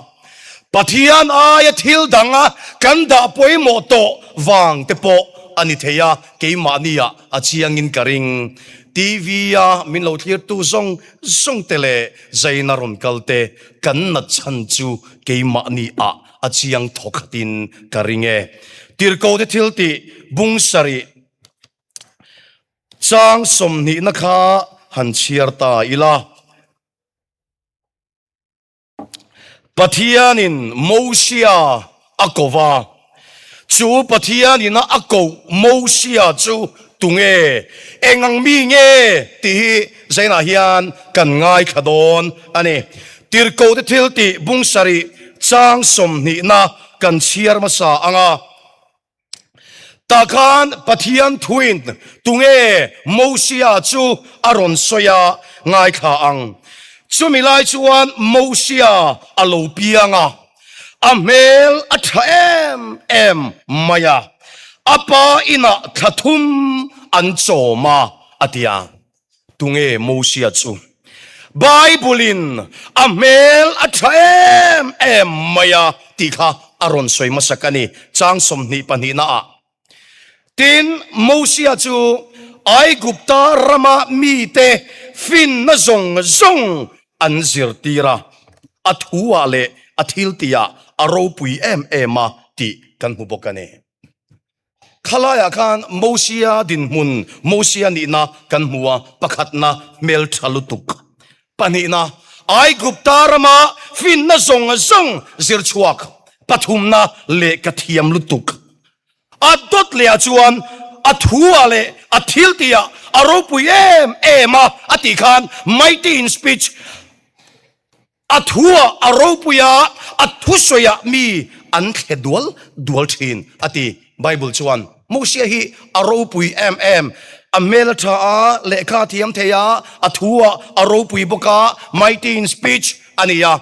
S5: Pathian aia thil danga kan dah pawimawh tawh vang te pawh a ni thei a, keimahnia a chiangin ka ring. TV a min lo thlirtu zawng zawng te leh zaina rawn kal te kan nat chhan chu keimahni ah a chiang thawkhatin ka ring e. Tirhkoh te thil tih bung sarih chang sawmhnihna kha han chhiar ta ila. Pathianin Mosia a ko va, chu Pathianin a koh Mosia chu tunge, eng ang mi nge tih hi zainah hian kan ngaithla dawn a ni. Tirhkohte thil tih bung sarih chang sawmhnihna kan chhiar hmasa ang a. Tah khan Pathian thuin tunge Mosia chu a rawn sawi a ngaithla ang. Chumi lai chuan Mosia a lo piang a, a hmel a tha em em mai a, a pa inah thla thum an chawm a, a ti a. Tunge Mosia chu? Bible-in a hmel a tha em em mai a tih kha a rawn sawi hmasak a ni, chang 22 naah. Tin, Mosia chu Aigupta rama mite finna zawng zawng an zirtir a, a thu-ah leh a thiltihah a ropui em em a tih kan hmu bawk a ni. Khalaiah khan Mosia dinhmun, Mosia nihna kan hmu a, pakhatna hmeltha lutuk, pahnihna Aigupta rama finna zawng zawng zir chhuak, pathumna lehkha thiam lutuk. A dawt lehah chuan a thu-ah leh a thiltihah a ropui em em a, a tih khan mighty in speech, A thuah a ropui a, a thusawiah mi an thle dual dual thin, a ti. Bible chuan Mosia hi a ropui em em, a hmel a tha a, lehkha a thiam thei a, a thuah a ropui bawk a, mighty in speech a ni a.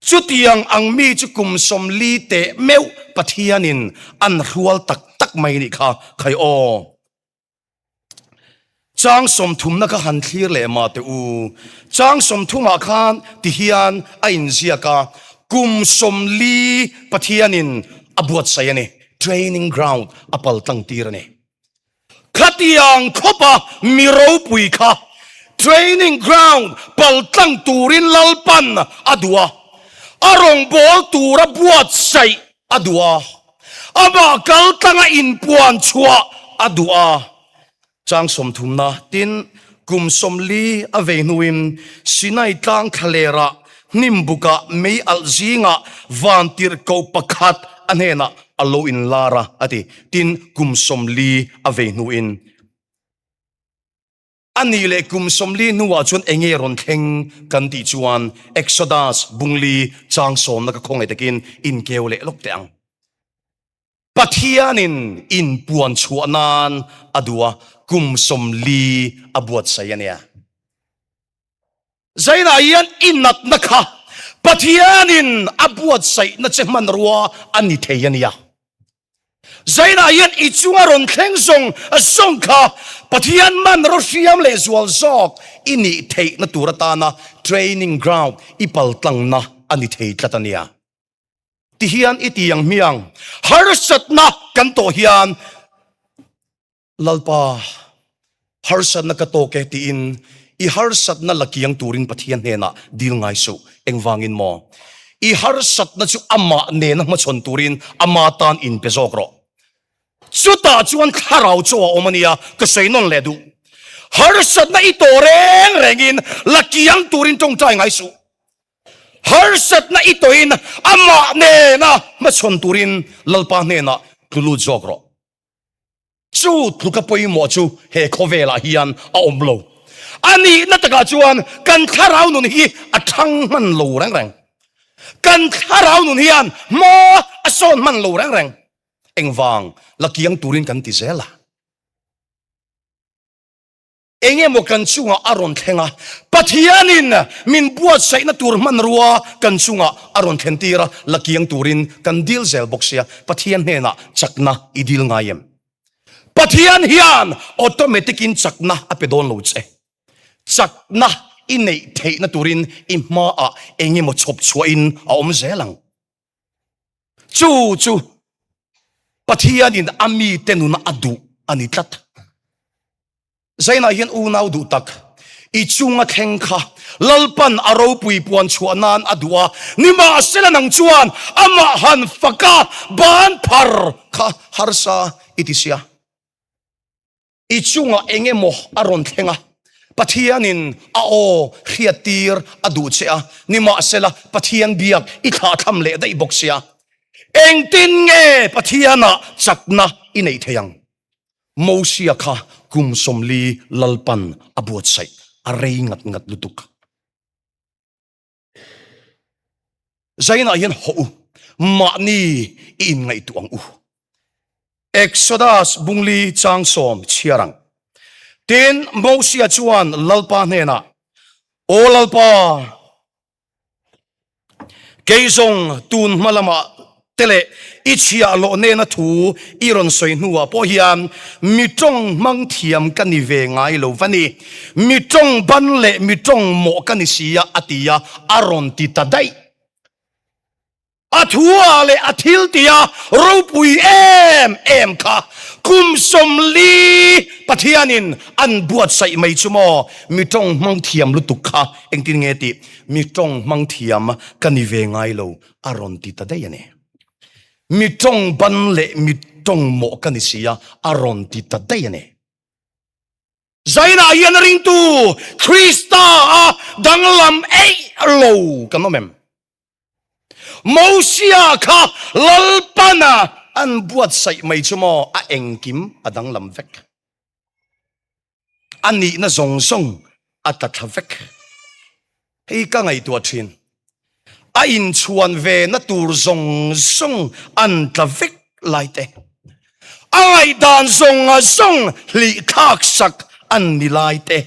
S5: Chutiang ang mi chu kum 40 teh meuh Pathianin an hrual tak tak mai nih kha khai aw. Chang sawmthumna kha han thlir leh mah teh u. Chang sawmthumah khan ti hian a inziak a, kum 40 Pathianin a buatsaih a ni, training ground a pal tlang tir a ni. Khatiang khawpa mi ropui kha training ground pal tlang turin Lalpan a duh a, a rawngbâwl tura buatsaih a duh a, amah kal tlanga inpuan chhuah a duh a. Chang sawmthumna, tin, kum 40 a vei hnuin Sinai tlang thlalerah hnim bukah mei alh zingah vantirhkoh pakhat a hnenah a lo inlar a, a ti. Tin, kum 40 a vei hnuin. A nih leh kum 40 hnuah chuan eng nge rawn thleng kan tih chuan Exodus bungli chang sawmna ka khawngaih takin inkeu leh lawk teh ang. Pathianin inpuan chhuah nan a duh a, kum 40 a buatsaih a nia. Zainah hian i natna kha. Pathianin a buatsaihna che hmanrua a ni thei a nia. Zainah hian i chunga rawn thleng zawng zawng kha Pathian hmanraw hriam leh zual zawk i nih theihna tur atana training ground i paltlangna a ni thei tlat a nia. Tihian i ti ang hmiang, harsatna kan tawh hian Lalpa, harsatna ka tawk e tiin i harsatna la kiang turin Pathian hnenah dil ngai suh. Engvangin maw? I harsatna chu amah nena hmachhawn turin ama tan inpe zawk rawh. Chutah chuan thlarau chaw a awm a nia, ka sawi nawn leh duh. Harsatna i tawh reng rengin la kiang turin tawngtai ngai suh. Harsatna i tawhin amah nena hmachhawn turin Lalpa hnenah tlu lut zawk rawh. Chu tluka pawimawh chu he khawvelah hian a awm lo. A nihna takah chuan kan thlarau nun hi a thang hman lo reng reng. Kan thlarau nun hian hma a sawn hman lo reng reng. Engvang la kiang turin kan ti zel a. Eng emaw kan chungah a rawn thleng a, Pathianin min buatsaihna tur hmanrua kan chungah a rawn thlen tir a, la kiang turin kan dil zel bawk sia, Pathian hnenah chakna i dil ngai em? Pathian hian automatic in chakna a pe dawn lo che. Chakna i neih theihna turin i hmaah eng emaw chhawp chhuahin a awm zel ang. Chu chu Pathianin a mite nuna a duh a ni tlat. Zainah hian unau duh tak, i chunga thleng kha Lalpan a ropui puan chhuah nan a duh a, nimahsela nang chuan amah han faka ban phar kha harsa i ti sia. I chungah eng emaw a rawn thleng a, Pathianin a aw hriattir a duh che a, nimahsela Pathian biak i thlahthlam leh daih bawk sia. Engtin nge Pathianah chakna i neih theih ang? Mosia kha kum 40 Lalpan a buatsaih a rei ngat ngat lutuk. Zainah hian hawh u, mahni i inngaihtuah ang u. Exodus bungli chang sawm chhiar ang. Tin, Mosia chuan Lalpa hnenah, Aw Lalpa, Kei zawng tun hma lamah te leh i chhiahhlawh nena thu i rawn sawi hnuah pawh hian mi tawng hmang thiam ka ni ve ngai lo va ni. Mi tawng ban leh mi tawng mawh ka ni si a, a ti a, a rawn ti ta daih. A thua leh a thil tia ropui em em kha kum 40 Pathianin an buatsaih mai chu maw? Mi tawng hmang thiam lutuk kha engtin nge tih? Mi tawng hmang thiam ka ni ve ngai lo a rawn ti ta daih a ni. Mi tawng ban leh mi tawng mawh ka ni si a, a rawn ti ta daih a ni. Zainah hian ringtu Krista a danglam eih lo kan awm em? Mosia kha Lalpana an buatsaih mai chu maw a engkim a danglam vek. A nihna zawng zawng a tla thla vek. Hei ka ngaihtuah thin. A inchhuan ve na tur zawng zawng an tla vek lai te. A ngaihdan zawng zawng hlih thlak sak an ni lai te.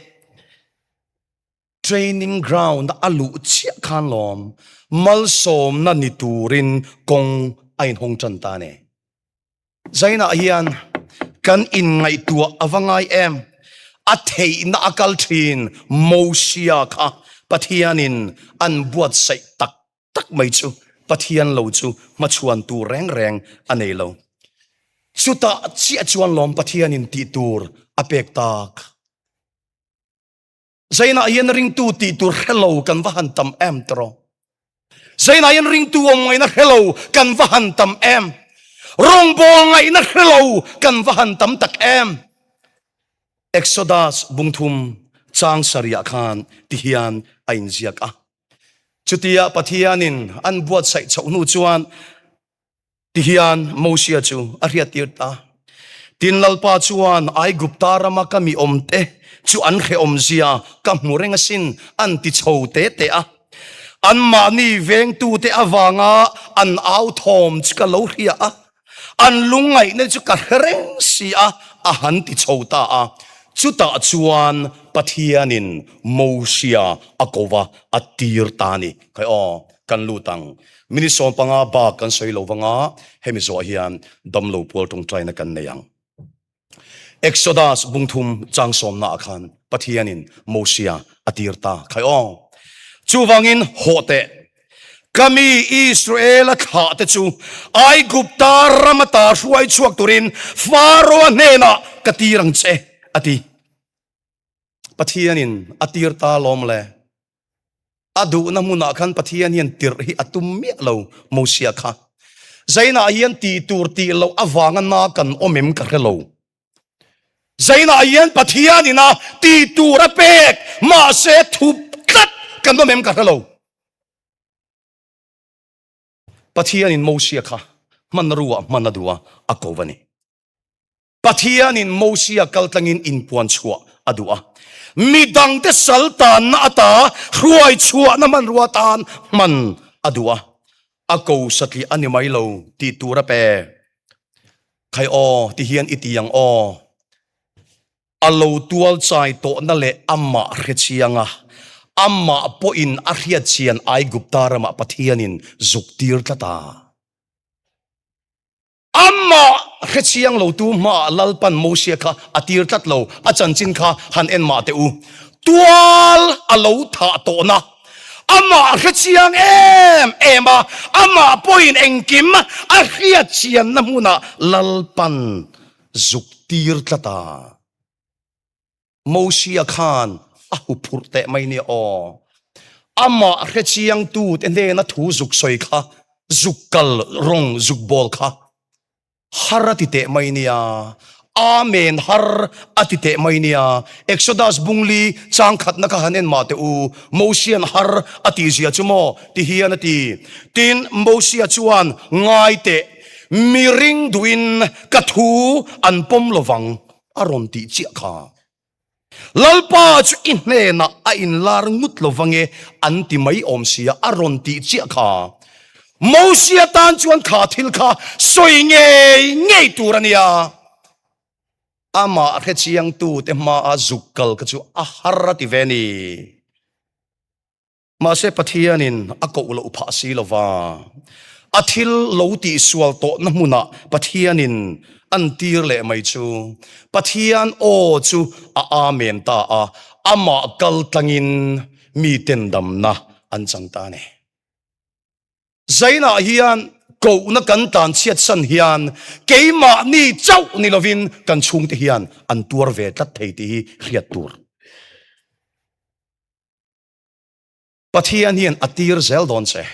S5: Training ground a luh chiah khan lawm malsawmna ni turin kawng a inhawng tan ta a ni. Zainah hian kan inngaihtuah a va ngai em? A theihna a kal thin Mosia kha Pathianin an buatsaih tak tak mai chu Pathian lo chu hmachhuan tur reng reng a nei lo. Chutah chiah chuan lawm Pathianin tih tur a pek tak. Zainah hian ringtu tih tur hre lo kan va han tam em tiraw? Zainah hian ringtu awm ngaihna hre lo kan va han tam em? Rawngbâwl ngaihna hre lo kan va han tam tak em? Exodus bungthum chang sarihah khan tihian a inziak a. Chutia Pathianin an buatsaih chhoh hnu chuan Tihian Mosia chu a hriattir ta. Tin, Lalpa chuan Aigupta rama ka mi awmte chu an hrehawmzia ka hmu reng asin, an ti chho te te a. Anmahni vengtute avanga an au thawm chu ka lo hria a, an lungngaihna chu ka hre reng si a, a han ti chho ta a. Chutah chuan Pathianin Mosia a ko va, a tir ta a ni. Khai aw. kan lut ang. Minute 15 bak kan sawi lo vanga hemi zawh hian damlo pual tawngtaina kan nei ang. Exodus bungthum chang sawmna ah khan Pathianin Mosia a tir ta khai aw. Chuvangin hawh teh, ka mi Israela thlah te chu Aigupta ram ata hruai chhuak turin Faroa hnenah ka tir ang che, a ti. Pathianin a tir ta lawm le. A duhna hmunah khan Pathian hian tirh hi a tum miah lo Mosia kha. Zainah hian tih tur tih loh avanga na kan awm em ka hre lo. Zainah hian Pathianin a tih tur a pek mahse thup tlat kan awm em ka hre lo. Pathianin Mosia kha hmanrua hman a duh a, a ko a ni. Pathianin Mosia kaltlangin inpuan chhuah a duh a, mi dangte sal tanna ata hruai chhuahna hmanrua atan hman a duh a, a ko satliah a ni mai lo tih tur a pe. Khai aw, ti hian i ti ang aw. A lo tual chai tawhna leh amah hrechiang a, amah pawhin a hriatchian Aigupta ramah Pathianin zuk tir tlat a. Amah hrechiang lotu hmaah Lalpan Mosia kha a tir tlat lo, a chanchin kha han en mah teh u. Tual a lo thah tawhna, amah hrechiang em em a, amah pawhin engkim a hriatchianna hmunah Lalpan zuk tir tlat a. Mosia khan a huphurh teh mai nia aw. Amah hrechiangtu te hnena thu zuk sawi kha, zuk kal rawng zuk bawl kha har a ti teh mai nia. Amen har a ti teh mai nia. Exodus bungli chang khatna kha han en mah teh u. Mosian har a tih zia chu maw ti hian a ti. Tin, Mosia chuan ngai teh, mi ring duhin ka thu an pawm lovang. A rawn tih chiah kha. Lalpa chu i hnenah a inlar ngut lo vange an ti mai awm sia a rawn tih chiah kha. Mosia tan chuan kha thil kha sawi ngei ngei tur a nia. Amah hrechiangtute hmaa zuk kal kha chu a har a ti ve ni. Mahse Pathianin a koh loh phah si lova, a thil lo tihsual tawhna hmunah Pathianin an tir leh mai chu Pathian aw chu a amen ta a, amah kal tlangin miten damna an chang ta a ni. Zainah hian kohna kan tlan chhiatsan hian keimahni chauh ni lovin kan chhungte hian an tuar ve tlat thei tih hi hriat tur. Pathian hian a tir zel dawn che.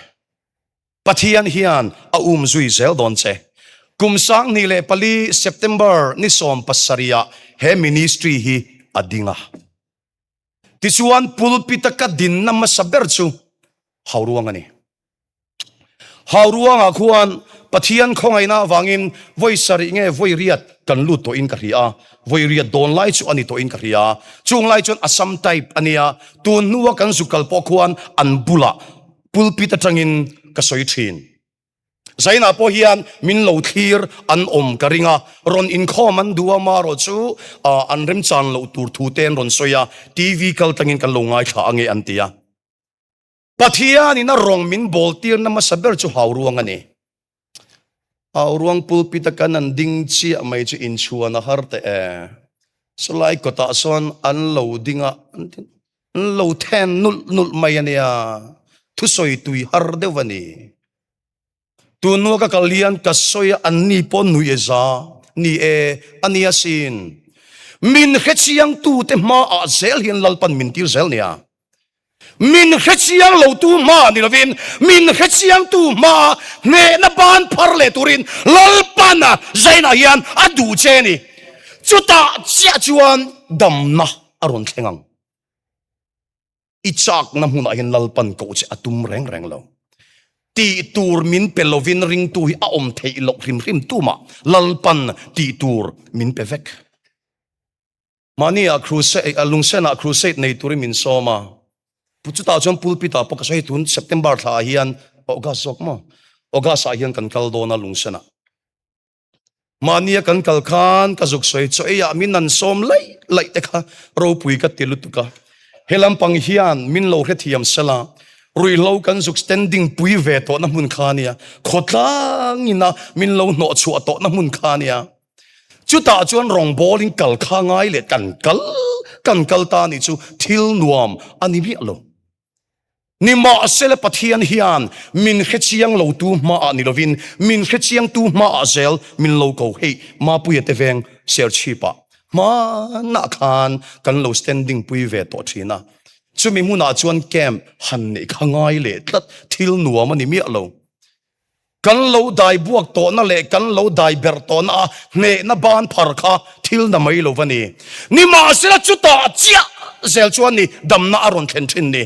S5: Pathian hian a um zui zel dawn che. Kum 2004 September ni 17ah he ministry hi a ding a. Tichuan pulpit a ka dinna hmasa ber chu Hauruang a ni. Hauruangah khuan Pathian khawngaihna avangin vawi sarih nge vawi riat kan lut tawhin ka hria a, vawi riat dawn lai chu a ni tawhin ka hria. Chung lai chuan Assam type a nia, tun hnua kan zu kal pawh khuan an bulah pulpit atangin ka sawi thin. Zainah pawh hian min lo thlir an awm ka ring a, rawn inkhawm an duh a, marawh chu an remchan loh tur thu te an rawn sawi a, TV kal tlangin kan lo ngaithla ange an ti a. Pathianin a rawng min bawl tirna hmasa ber chu Hauruang a ni. Hauruang pulpit a kan an ding chiah mai chu inchhuan a har teh e. Sawlai kawtah sawn an lo ding a, an lo then nulh nulh mai a nia. Thusawi tui har deuh a ni. Tunhnu ka kal hian ka sawi a, anni pawh nui e za, ni e, a ni asin. Min hrechiangtute hmaah zel hian Lalpan min tir zel nia. Min hrechiang lotu hmaah ni lovin, min hrechiangtu hmaah hnehna ban phar leh turin Lalpan a zainah hian a duh che a ni. Chutah chiah chuan damna a rawn thleng ang. I chakna hmunah hian Lalpan koh che a tum reng reng lo. Tih tur min pe lovin ringtu hi a awm theih loh hrim hrim tumah Lalpan tih tur min pe vek. Mahniah crusade, lungsenah crusade nei turin min sawm a. Chutah chuan pulpit ah pawh ka sawi hei tun September thla ah hian August zawk maw? August ah hian kan kal dawn a lungsenah. Mahnia kan kal khan ka zuk sawi chaw eiah min an sawm laih laih te kha ropui ka ti lutuk a. He lampang hian min lo hrethiam sela. Ruihhlo kan zuk standing pui ve tawhna hmun kha a nia, khawtlangina min lo hnawh chhuah tawhna hmun kha a nia. Chutah chuan rawngbawlin kal kha ngai leh kan kal kan kal ta nih chu thil nuam a ni miah lo. Nimahsela Pathian hian min hrechiang lotu hmaah ni lovin min hrechiangtu hmaah zel min lo ko hei Mapuia te veng Serchhipah hmanah khan kan lo standing pui ve tawh thin a. Chumi hmunah chuan camp han neih kha ngai leh tlat thil nuam a ni miah lo. Kan lo dai buak tawhna leh kan lo dai berh tawhna a hnehna ban phar kha thil na mai lo va ni. Nimahsela chutah chiah zel chuan ni damna a rawn thlen thin ni.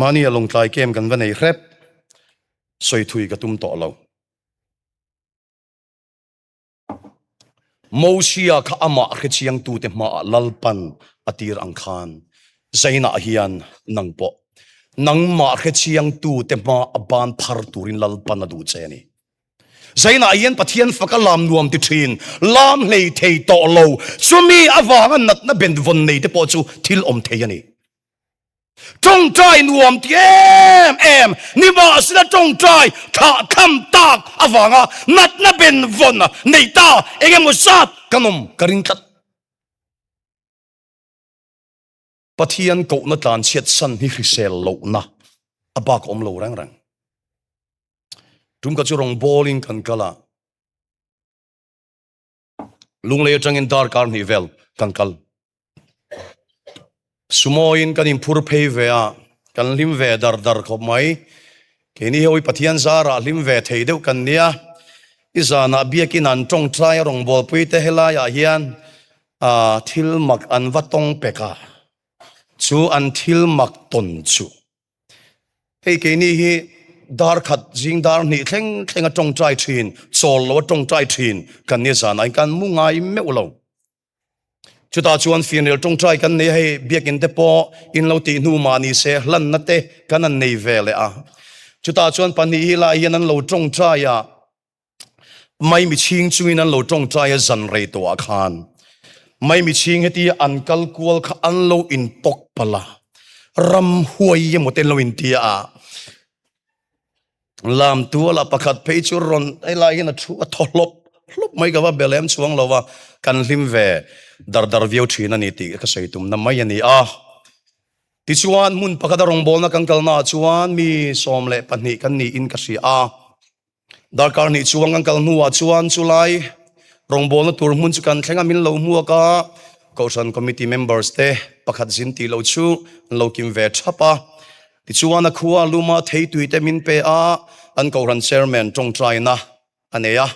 S5: Mahni a lawngtlai camp kan va nei hrep, sawi thui ka tum tawh lo. Mosia kha amah hrechiangtute hmaah Lalpan a tir ang khan Zainah hian nang pawh nangmah hrechiangtute hma a ban phar turin Lalpan a duh che a ni. Zainah hian Pathian faka lam nuam ti thin, lam hlei thei tawh lo, chumi avanga natna benvawn nei te pawh chu thil awm thei a ni. Tawngtai nuam ti em em nimahsela tawngtai thlah tham tak avanga natna ben vawn nei ta eng emaw zat kan awm ka ring tlat. Pathian kohna tlanchhiat san hi hrisel lohna a bak awm lo reng reng. Tum ka chu rawngbawlin kan kal a, Lunglei atangin darkar hnih vel kan kal. Sumoin kan inphur phei ve a, kan hlim ve dar dar khawp mai. Keini hi awi Pathian zarah hlim ve thei deuh kan nia. I zanah biakin an tawngtai a rawngbawlpui te helaiah hian thil mak an va tawng pek a, chu an thil mak tawn chu. Hei keini hi dar khat zing dar hnih thleng thleng a tawngtai thin, chawl lo a tawngtai thin kan nia zanah in kan mu ngai meuh lo. Chutah chuan fianrial tawngtai kan nei a, hei biakin te pawh in lo tih hnu mah ni se hlanna te kan han nei ve leh a. Chutah chuan pahnih hi lai hian an lo tawngtai a, Maimi chhing chungin an lo tawngtai a zan rei tawhah khan Maimi chhing heti an kal kual kha an lo inpawk palh a, ramhuai emaw te an lo intia a, lam tualah pakhat phei chu rawn helai hian a thu a thaw hlawp hlawp mai ka va bel em chuang lo va, kan hlim ve dar dar viau thin a ni tih ka sawi tumna mai a ni a. Tichuan hmun pakhat a rawngbawlna kan kalnaah chuan mi 12 kan niin ka hria a. Darkar hnih chuang kan kal hnuah chuan chulai rawngbawlna tur hmun chu kan thleng a, min lo hmuak a, Kohhran Committee members te pakhat zin tih loh chu an lo kim ve thap a. Tichuan a khua luma theitui te min pe a, an Kohhran Chairman tawngtaina a nei a.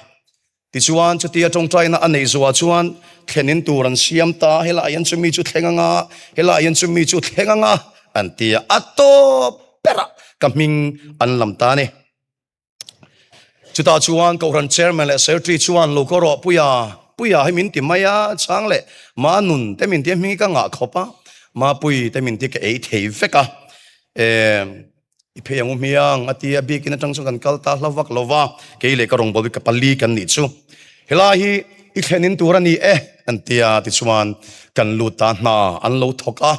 S5: Tichuan chutia tawngtaina a neih zuah chuan thlenin tur an siam ta, helai hian chumi chu thleng anga, helai hian chumi chu thleng anga an ti a, a tawp berah ka hming an lam ta a ni. Chutah chuan Kohhran Chairman leh Secretary chuan lo ko rawh Puia, Puia hi min ti mai a, chang leh Ma nun te min ti a hming hi ka ngah khawp a, Mapui te min ti ka ei thei vek a, e i phei ang u hmiang a ti a, biakin atang chuan kan kal ta hla vak lo va, kei leh ka rawngbawlh hi ka pali kan nih chu. Helai hi i thlen in tur a ni e an ti a, tichuan kan lut ta hna an lo thawk a.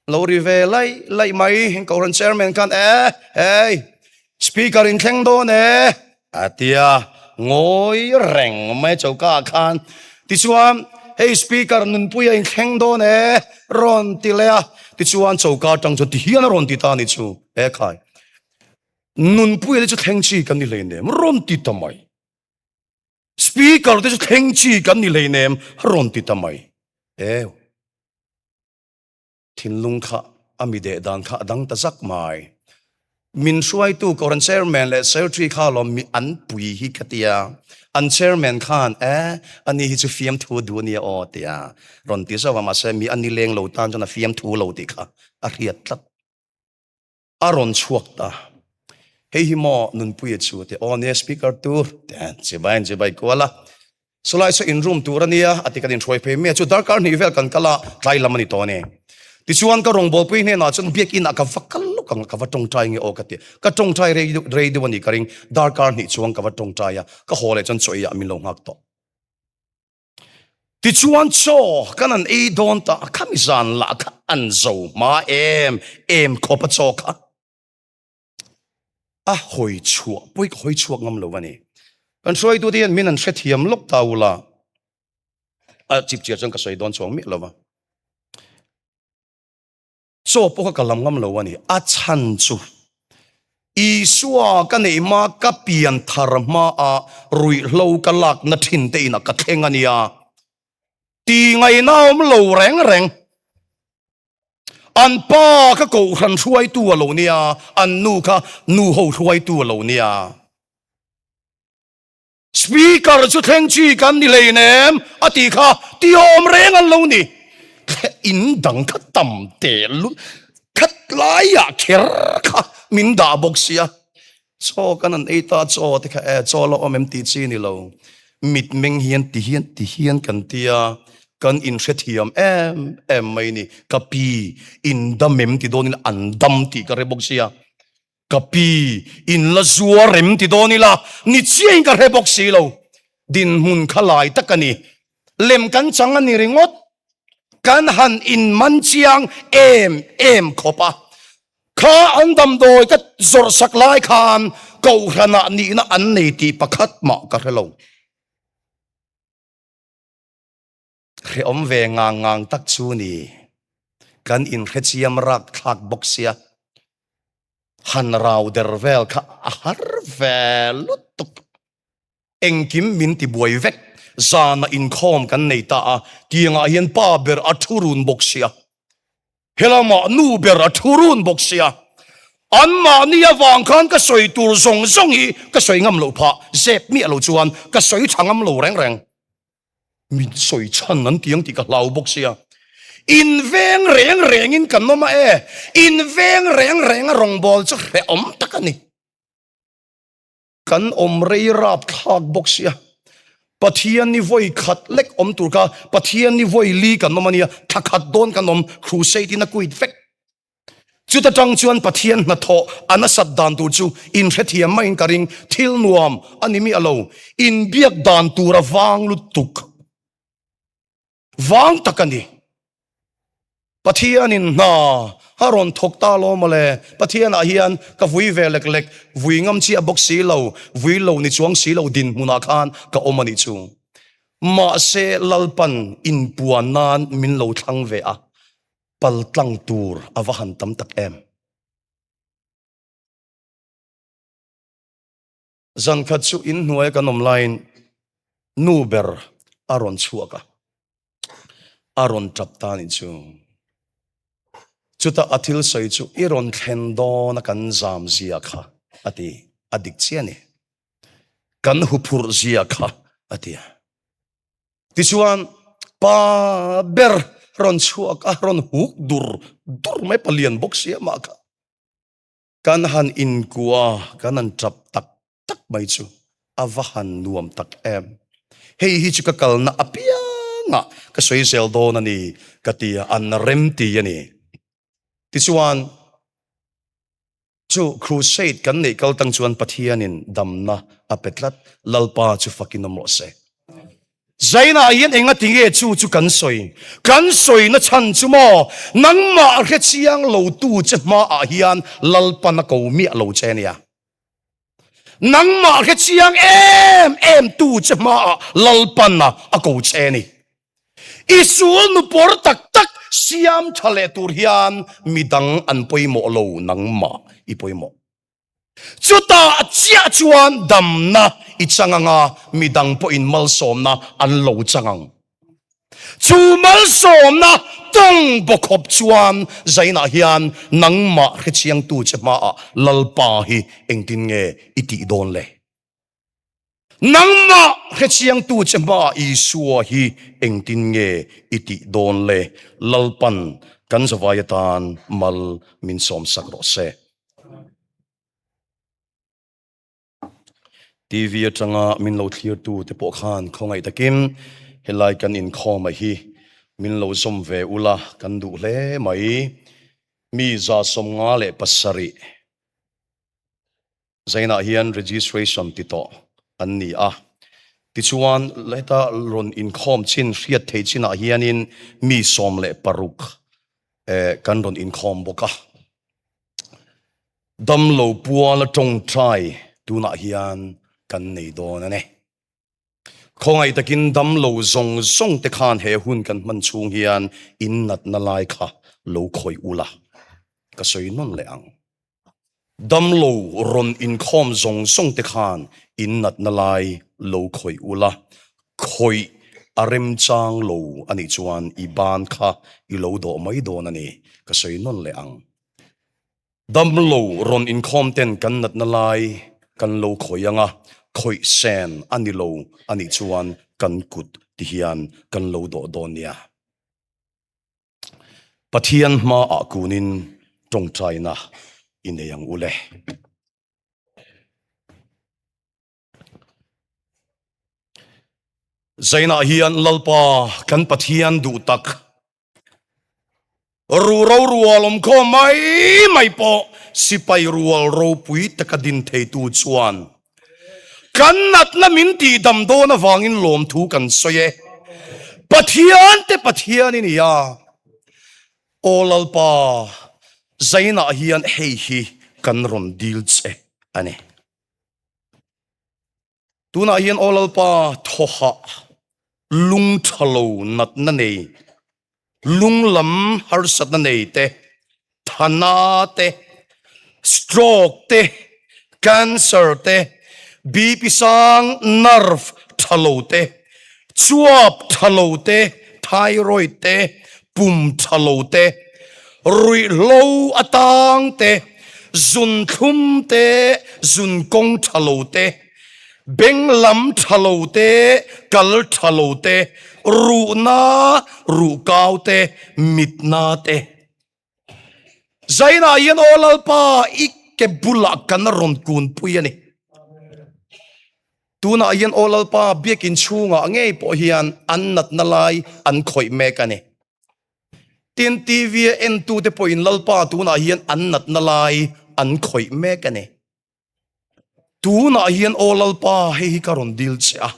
S5: Lo ri ve laih laih mai, Kohhran Chairman khan e, hei, Speaker in thleng dawn e, a ti a, ngawi reng mai choka ah khan. Tichuan, hei Speaker Nunpuia in thleng dawn e, rawn ti leh a, tichuan choka atang chuan ti hian a rawn ti ta a ni chu, e khai, Nunpuia te chu thleng chi kan ni hleinem, rawn ti ta mai. Speaker te chu thleng chi kan ni hleinem, rawn ti ta mai. Eu. Thinlung kha a mi deh dan kha a dang ta zak mai. Min hruaitu Kohhran Chairman leh Secretary kha lawm mi an pui hi ka tia. An Chairman khan e ani hi chu fiamthu a duh ania aw tia rawn ti zauh a, mahse mi a ni leng lo tan chuan a fiamthu lo tih kha a hriat tlat. A rawn chhuak ta. Hei hi maw Nunpuia chu a ti, aw nia speaker tur te chibai an chibai kual a. Chulai chu in room tur a nia a ti kan inhruai phei mai a, chu darkar hnih vel kan kal a, tlai lam a ni tawh a ni. Tichuan ka rawngbawlpui hnenah chuan biakin ah ka va kal lawk ang a, ka va tawngtai nge aw ka ti. Ka tawngtai rei deuh rei deuh a ni ka ring, darkar hnih chuang ka va tawngtai a, ka haw leh chuan chaw ei ah min lo nghak tawh. Tichuan chaw kan an ei dawn ta khami zan lah kha an zo hma em em khawp a chaw kha a hawi chhuah pawh ka hawi chhuak ngam lo a ni. Kan hruaitute hian min an hrethiam lawk ta ula a chipchiar chuan ka sawi dawn chuang miah lo va. Chaw pawh kha ka lam ngam lo a ni. A chhan chu Isua ka neih hma, ka pian thar hmaah ruihhlo ka lakna thin te inah ka thleng a nia. Ti ngaihna awm lo reng reng. An pa kha kohhran hruaitu a lo nia, an nu kha nu ho hruaitu a lo nia. Speaker chu thleng chi kan ni hleinem a tih kha tiawm reng an lo ni. In dang kha tam teh lut khat laiah kher kha min dah bawk sia. Chaw kan an ei ta chaw te kha e chaw la awm em tih chi ni lo. Mitmeng hian ti hian ti hian kan tia kan inhrethiam em em mai ni. Ka pi in dam em ti dawnin an dam tih ka hre bawk sia. Ka pi, in la zuar rem ti dawn ila, ni chiahin ka hre bawk si lo. Dinhmun kha lai tak a ni. Lem kan chang a ni ringawt. Kan han inman chiang em em khawp a. Kha an damdawi ka zawrh sak lai khan Kohhranah nihna an nei tih pakhat mah ka hre lo. Hrehawm ve ngang ngang tak chu ni. Kan inhrechiam rak thlak bawk sia. Han rau der vel kha a har ve lutuk. Engkim min ti buai vek. Zana inkhawm kan nei ta a, tiangah hian pa ber a thu run bawk sia. Helamah nu ber a thu run bawk sia. Anmahni avang khan ka sawi tur zawng zawng hi ka sawi ngam loh phah. Zep miah lo chuan ka sawi tha ngam lo reng reng. Min sawi chhan an ti ang tih ka hlau bawk sia. In veng reng rengin kan awm a e. In veng reng renga rawngbawl chu hrehawm tak a ni. Kan awm rei rap thlak bawk sia. Pathian ni vawi khat lek awm tur kha Pathian ni vawi li kan awm a nia. Thla khat dawn kan awm crusade in a quit vek. Chuta tang chuan Pathian hnathawh a nasat dan tur chu inhrethiam maiin ka ring, thil nuam a ni miah lo, inbiak dan tur a vang lutuk vang tak a ni. Pathianin hna a rawn thawk ta lo mawle, Pathianah hian ka vui ve lek lek, vui ngam chiah bawk si lo, vui lo ni chuang si lo dinhmunah khan ka awm a nih chu. Mahse Lalpan inpuan nan min lo thlang ve a. Paltlang tur a va han tam tak em. Zan khat chu in hnuaia kan awm laiin nu ber a rawn chhuak a, a rawn tap ta nih chu. Chutah a thil sawi chu i rawn thlen dawn a kan zam zia kha a ti, a dik chiah a ni. Kan huphurh zia kha a ti a. Tichuan, pa ber rawn chhuak a, rawn huk dur dur mai palian bawk si amah kha. Kan han inkua, kan han tap tak tak mai chu a va han nuam tak em. Hei hi chu ka kalna apiangah ka sawi zel dawn a ni ka ti a, an rem ti a ni. Tichuan, Chu crusade kan neih kal tang chuan Pathianin damna a pe tlat, Lalpa chu fakin awm rawh se. Zainah hian enga tinge chu chu kan sawi? Kan sawina chhan chu maw nangmah hre chiang lo tu che hmaah hian Lalpan a ko miah lo che nia. Nangmah hre chiang em em tu che hmaah Lalpan a ko che ni. I sul nupawr tak tak siam tha leh tur hian midang an pawimawh lo, nangmah i pawimawh. Chutah chiah chuan damna i chang ang a, midang pawhin malsawmna an lo chang ang. Chu malsawmna tawng bawkhawp chuan zainah hian nangmah hrechiangtu che hmaah Lalpa hi engtin nge i tih dawn le? Nangmah hrechiangtu che hmaah Isua hi engtin nge i tih dawn le? Lalpan kan zavai atan mal min sawmsak rawh se. TV atanga min lo thlirtu te pawh khan khawngaih takin helai kan inkhawm a hi min lo zawm ve ula kan duh hle mai. Mi 57 Zainah hian registration ti tawh an ni a. Tichuan, heta rawn inkhawm chin hriat theih chinah hianin mi 16 kan rawn inkhawm bawk a. Damlo puala tawngtai tunah hian kan nei dawn a ni. Khawngaih takin damlo zawng zawng te khan he hun kan hman chhung hian in natna lai kha lo khawih ula, ka sawi nawn leh ang. Damlo rawn inkhawm zawng zawng te khan in natna lai lo khawih ula, khawih a remchang lo a nih chuan i ban kha i lo dawh mai dawn a ni, ka sawi nawn leh ang. Damlo rawn inkhawm ten kan natna lai kan lo khawih ang a, khawih sen a ni lo a nih chuan kan kut ti hian kan lo dawh dawn nia. Pathian hmaah kunin tawngtaina i nei ang u le. Zainah hian Lalpa kan Pathian duh tak Ruhro rual awm khawm mai mai pawh sipai rual ropui taka din theitu chuan kan natna min tihdam dawn avangin lawmthu kan sawi e. Pathian te Pathian i ni a, Aw Lalpa, zainah hian hei hi kan rawn dil che a ni. Tunah hian Aw Lalpa thawhah lung tha lo natna nei, lung lam harsatna nei te, thana te, stroke te, cancer te, BP sang, nerve tha lo te, chuap tha lo te, thyroid te, pum tha lo te, ruihhlo atang te, zunthlum te, zunkawng tha lo te, beng lam tha lo te, kal tha lo te, ruhna, ruhkau te, mitna te. Zainah hian Aw Lalpa i ke bulah kan rawn kunpui a ni. Tunah hian Aw Lalpa biakin chhungah ngei pawh hian an natna lai an khawih mek a ni. Tin, TV a entute pawhin Lalpa tunah hian an natna lai an khawih mek a ni. Tunah hian Aw Lalpa hei hi ka rawn dil che a,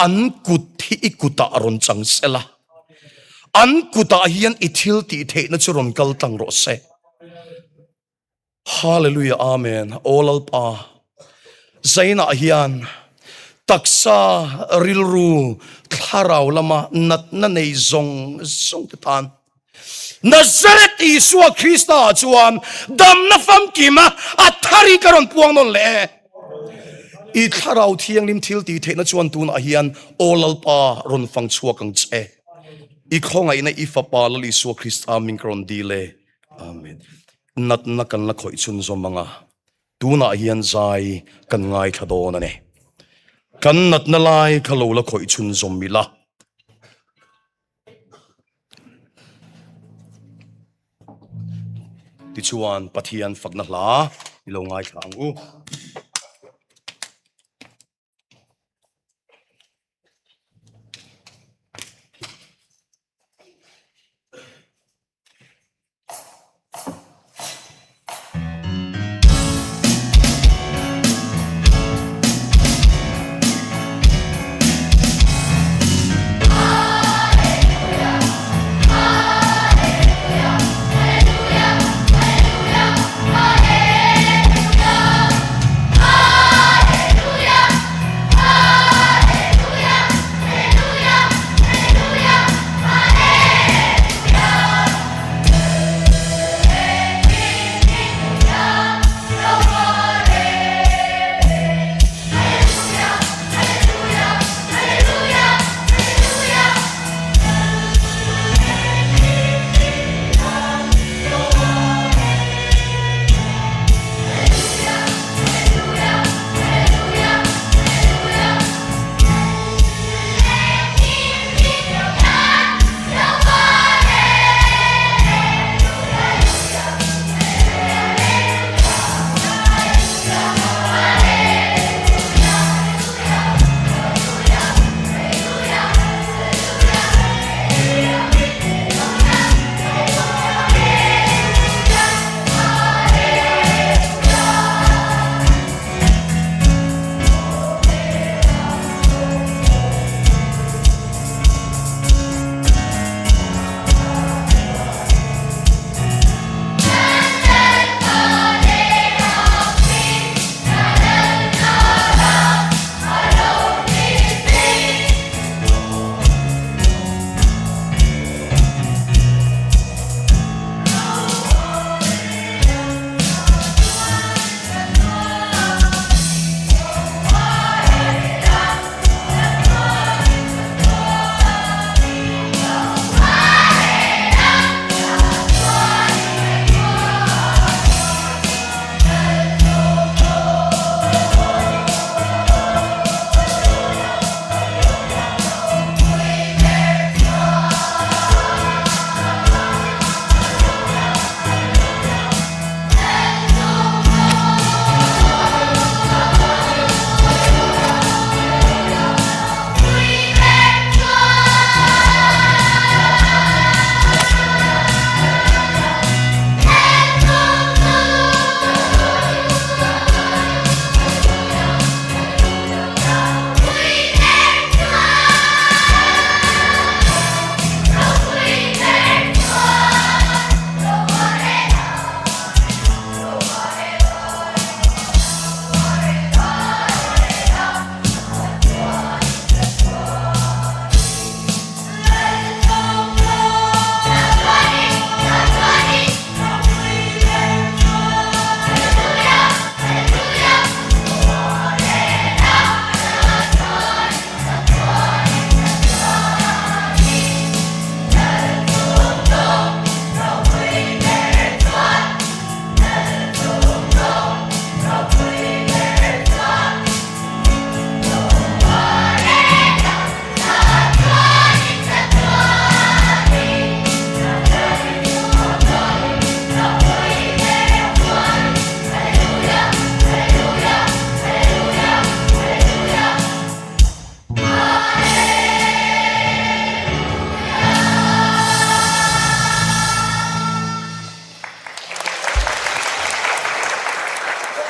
S5: an kut hi i kutah rawn chang se la, an kutah hian i thil tih theihna chu rawn kal tlang rawh se. Hallelujah Amen Aw Lalpa Zainah hian taksa rilru thlarau lama natna nei zawng zawng te tan Nazareth Isua Krista ah chuan damna famkima a thar hi ka rawn puang nawn leh e. I thlarau thianghlim thil tih theihna chuan tunah hian Aw Lalpa rawn fang chhuak ang che. I khawngaihna i fapa Lal Isua Krista min ka rawn dil e. Amen. Natna kan la khawih chhun zawm ang a, tunah hian zai kan ngaithla dawn a ni. Kan natna lai kha lo la khawih chhun zawm ila. Tichuan Pathian fakna hla i lo ngaithla ang u.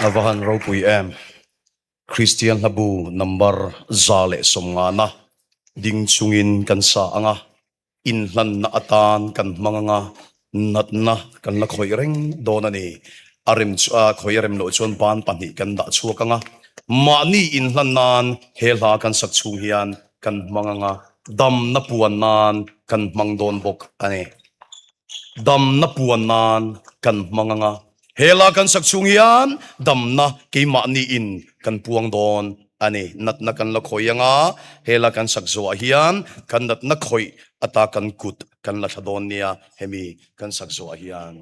S5: A va han ropui em. Kristian hlabu number 150 na ding chungin kan sa anga inhlanna atan kan hmang anga natna kan la khawih reng dawn a ni. A rem chu a khawih a rem loh chuan ban pahnih kan dah chhuak anga mahni inhlan nan he hla kan sak chhung hian kan hmang anga damna puan nan kan hmang dawn bawk a ni. Damna puan nan kan hmang anga hela kan sak chhung hian damna keimahni in kan puang dawn a ni. Natna kan la khawih anga hela kan sak zawhah hian kan natna khawih ata kan kut kan la thla dawn nia hemi kan sak zawhah hian.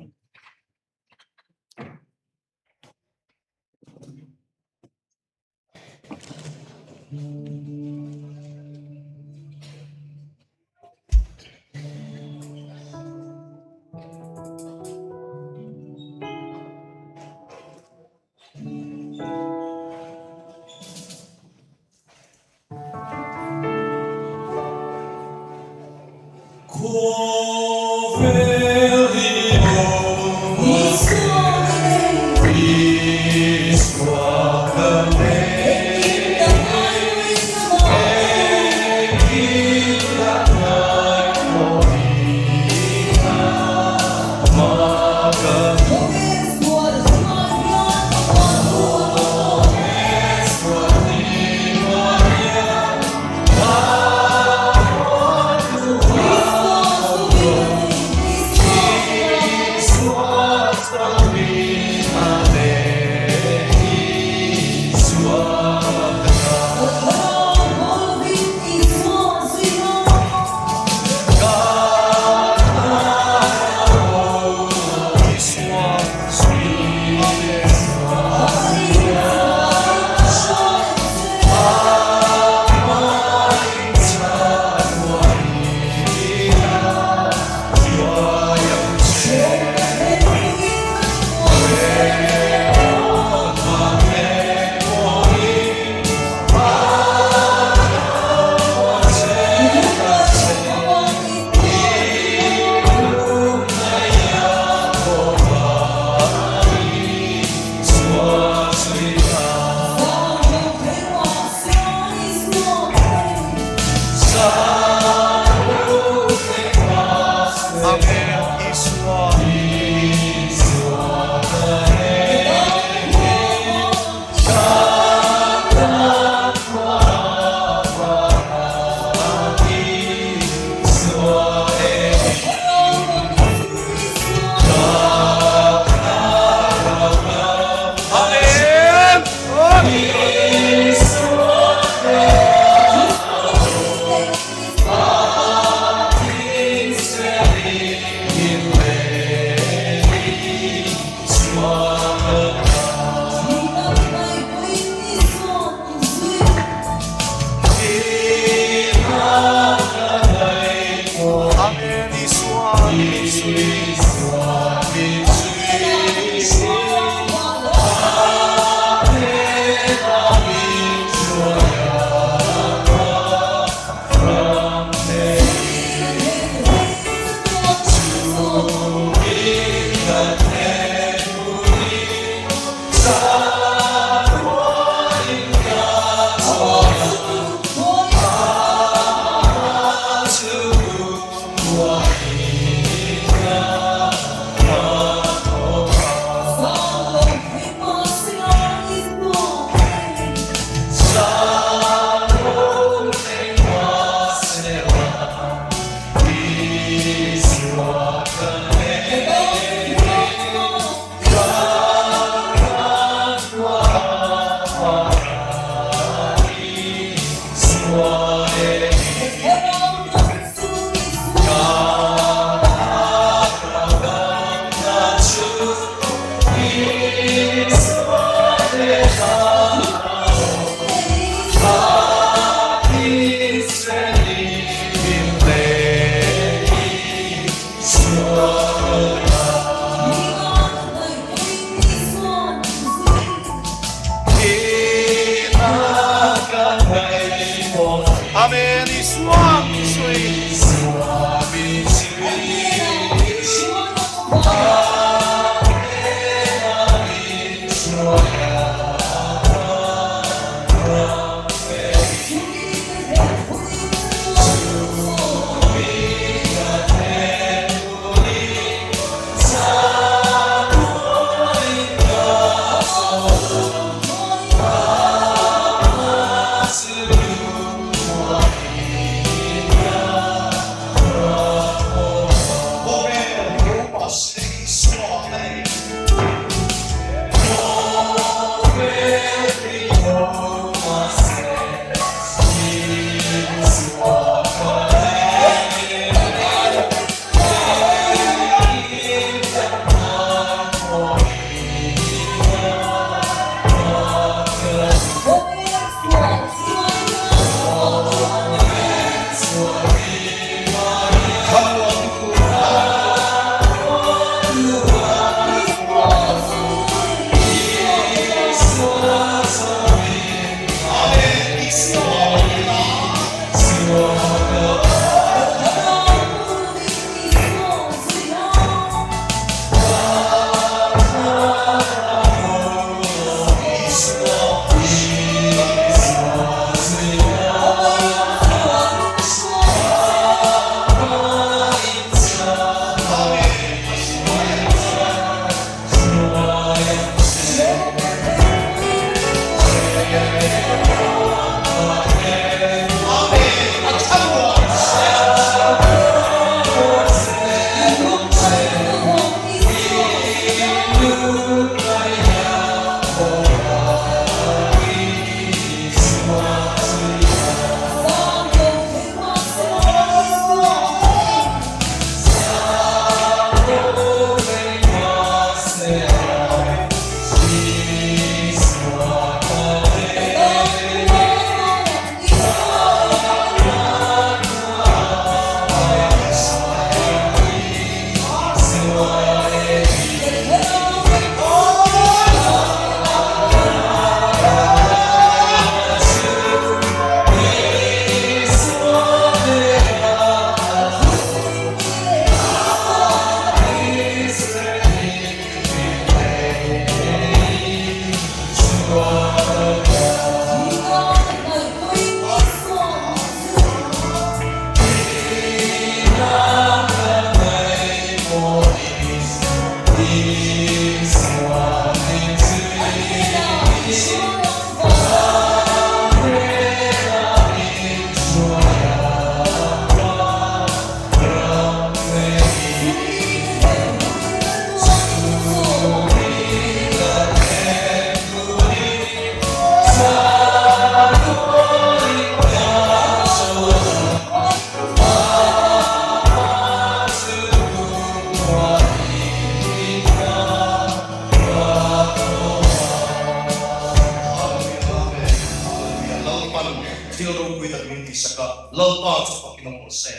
S5: min tihsak a, Lalpa chu fakin awm rawh se.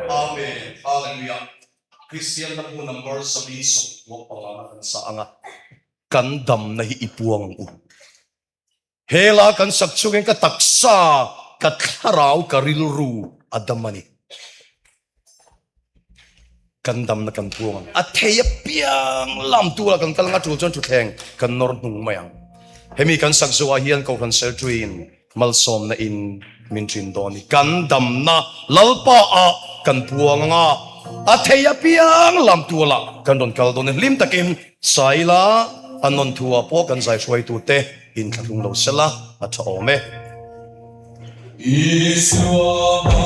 S5: Amen. Hallelujah. Kristian na bu number 495 na kan sa anga kan damna hi i puang ang u. Hela kan sak chungin ka taksa, ka thlarau, ka rilru a dam a ni. Kan damna kan puang ang. A thei apiang lam tura kan kal anga tul chuan thutthleng kan nawr hnung mai ang. Hemi kan sak zuah hian Kohhran Sertuiin malsawmna in min ṭin dawn i kan damna Lalpa ah kan puang anga a thei apiang lam tualah kan rawn kal dawn i hlim takin Saila a nawn thu ah pawh kan zai hruaitute inthlahlung lo sela a tha awm e.
S7: Isua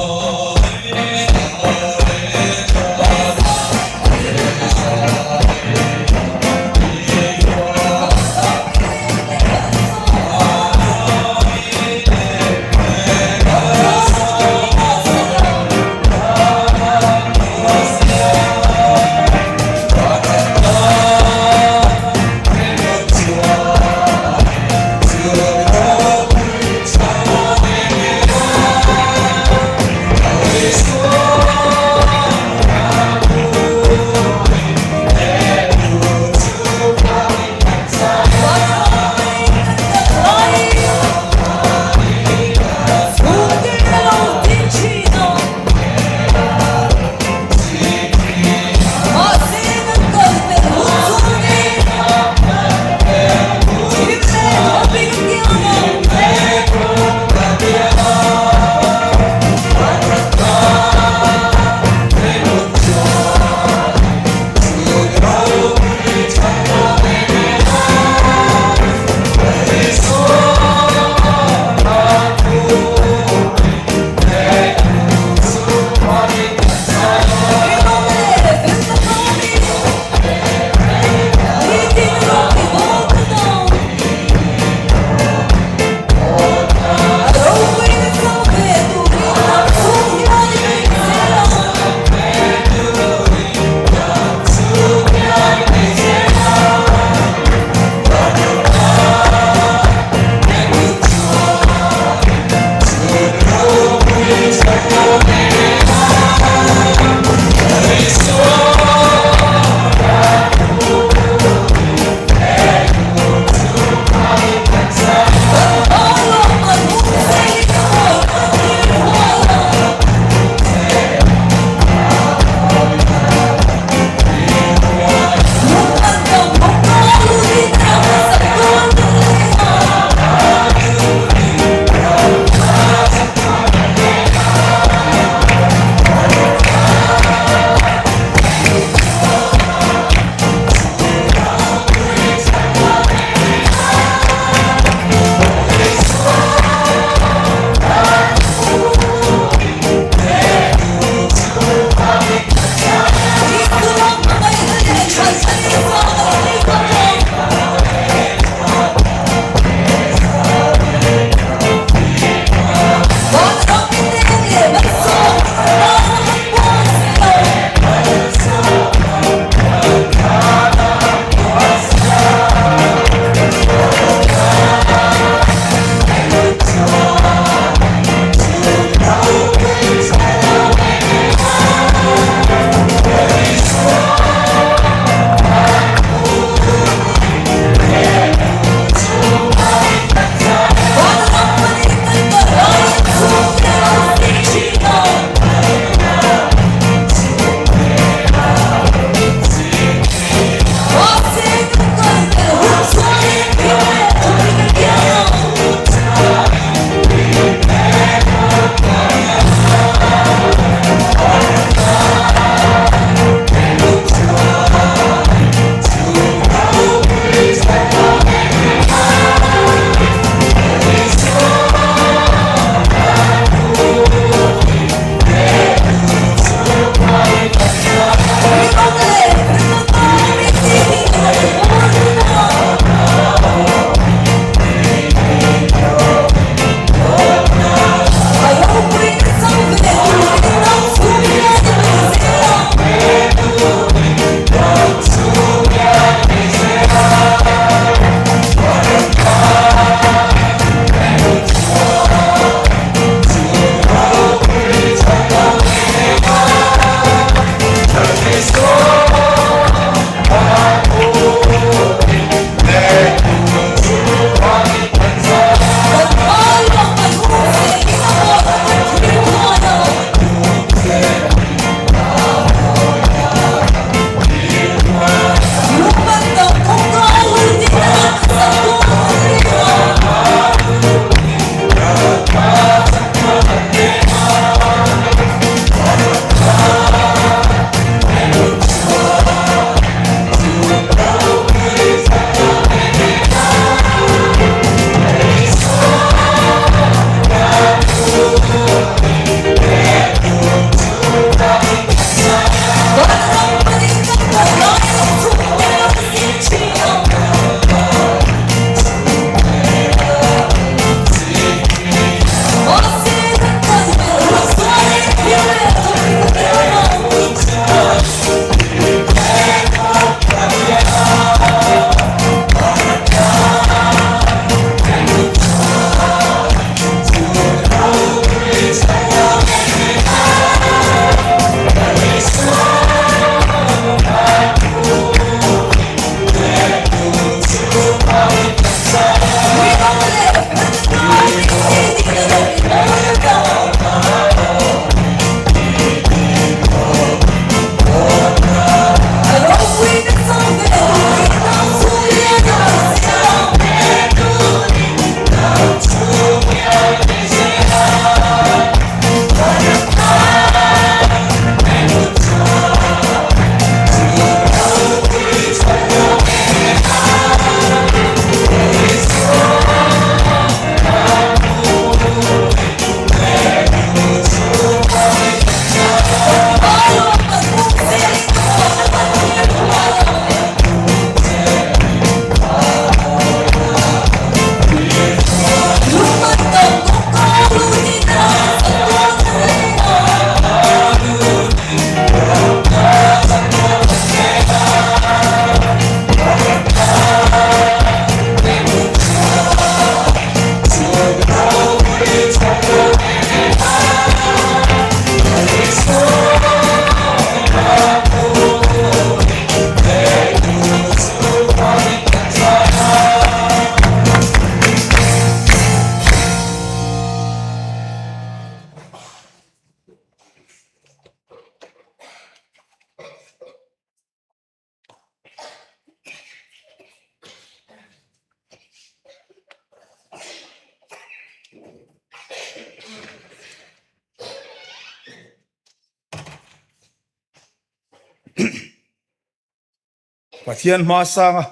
S3: Pathian hma sanga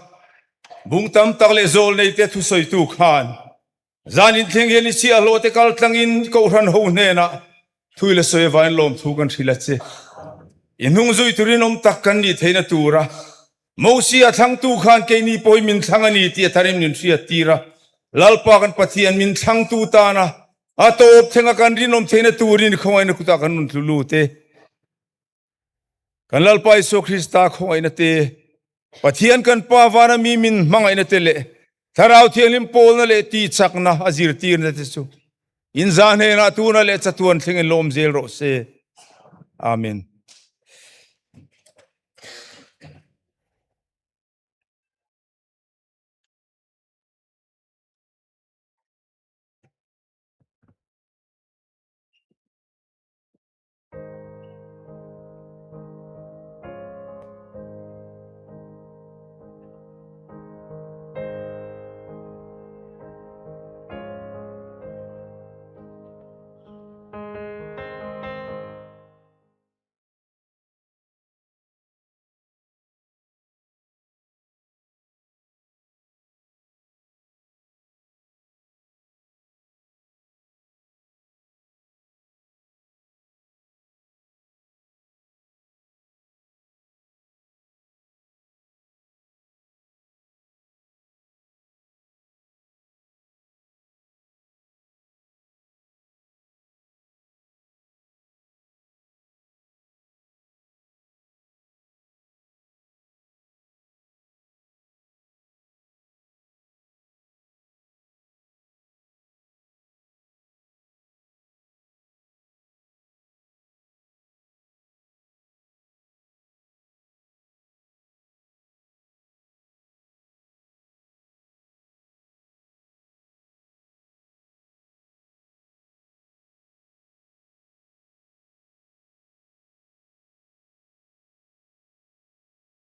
S3: bung tam tak leh zawl nei te thusawitu khan zan inthleng hian i chhiahhlawh te kal tlangin Kohhran ho hnenah thui la sawi avain lawmthu kan hrilh a che. I hnung zui turin awm tak kan nih theihna tura Mosia thlangtu khan keini pawhin min thlang a ni tih a tharin min hriat tir a. Lalpa kan Pathian min thlangtu tana a tawp thlenga kan rinawm theihna turin khawngaihna kutah kan rawn tlu lut e. Kan Lalpa Isua Krista khawngaihna te, Pathian kan Pa vana mi min hmangaihna te leh Thlarau Thianghlim pawlna leh tihchakna a zirtirna te chu in za hnenah tuna leh chatuan thlengin lawm zel rawh se. Amen.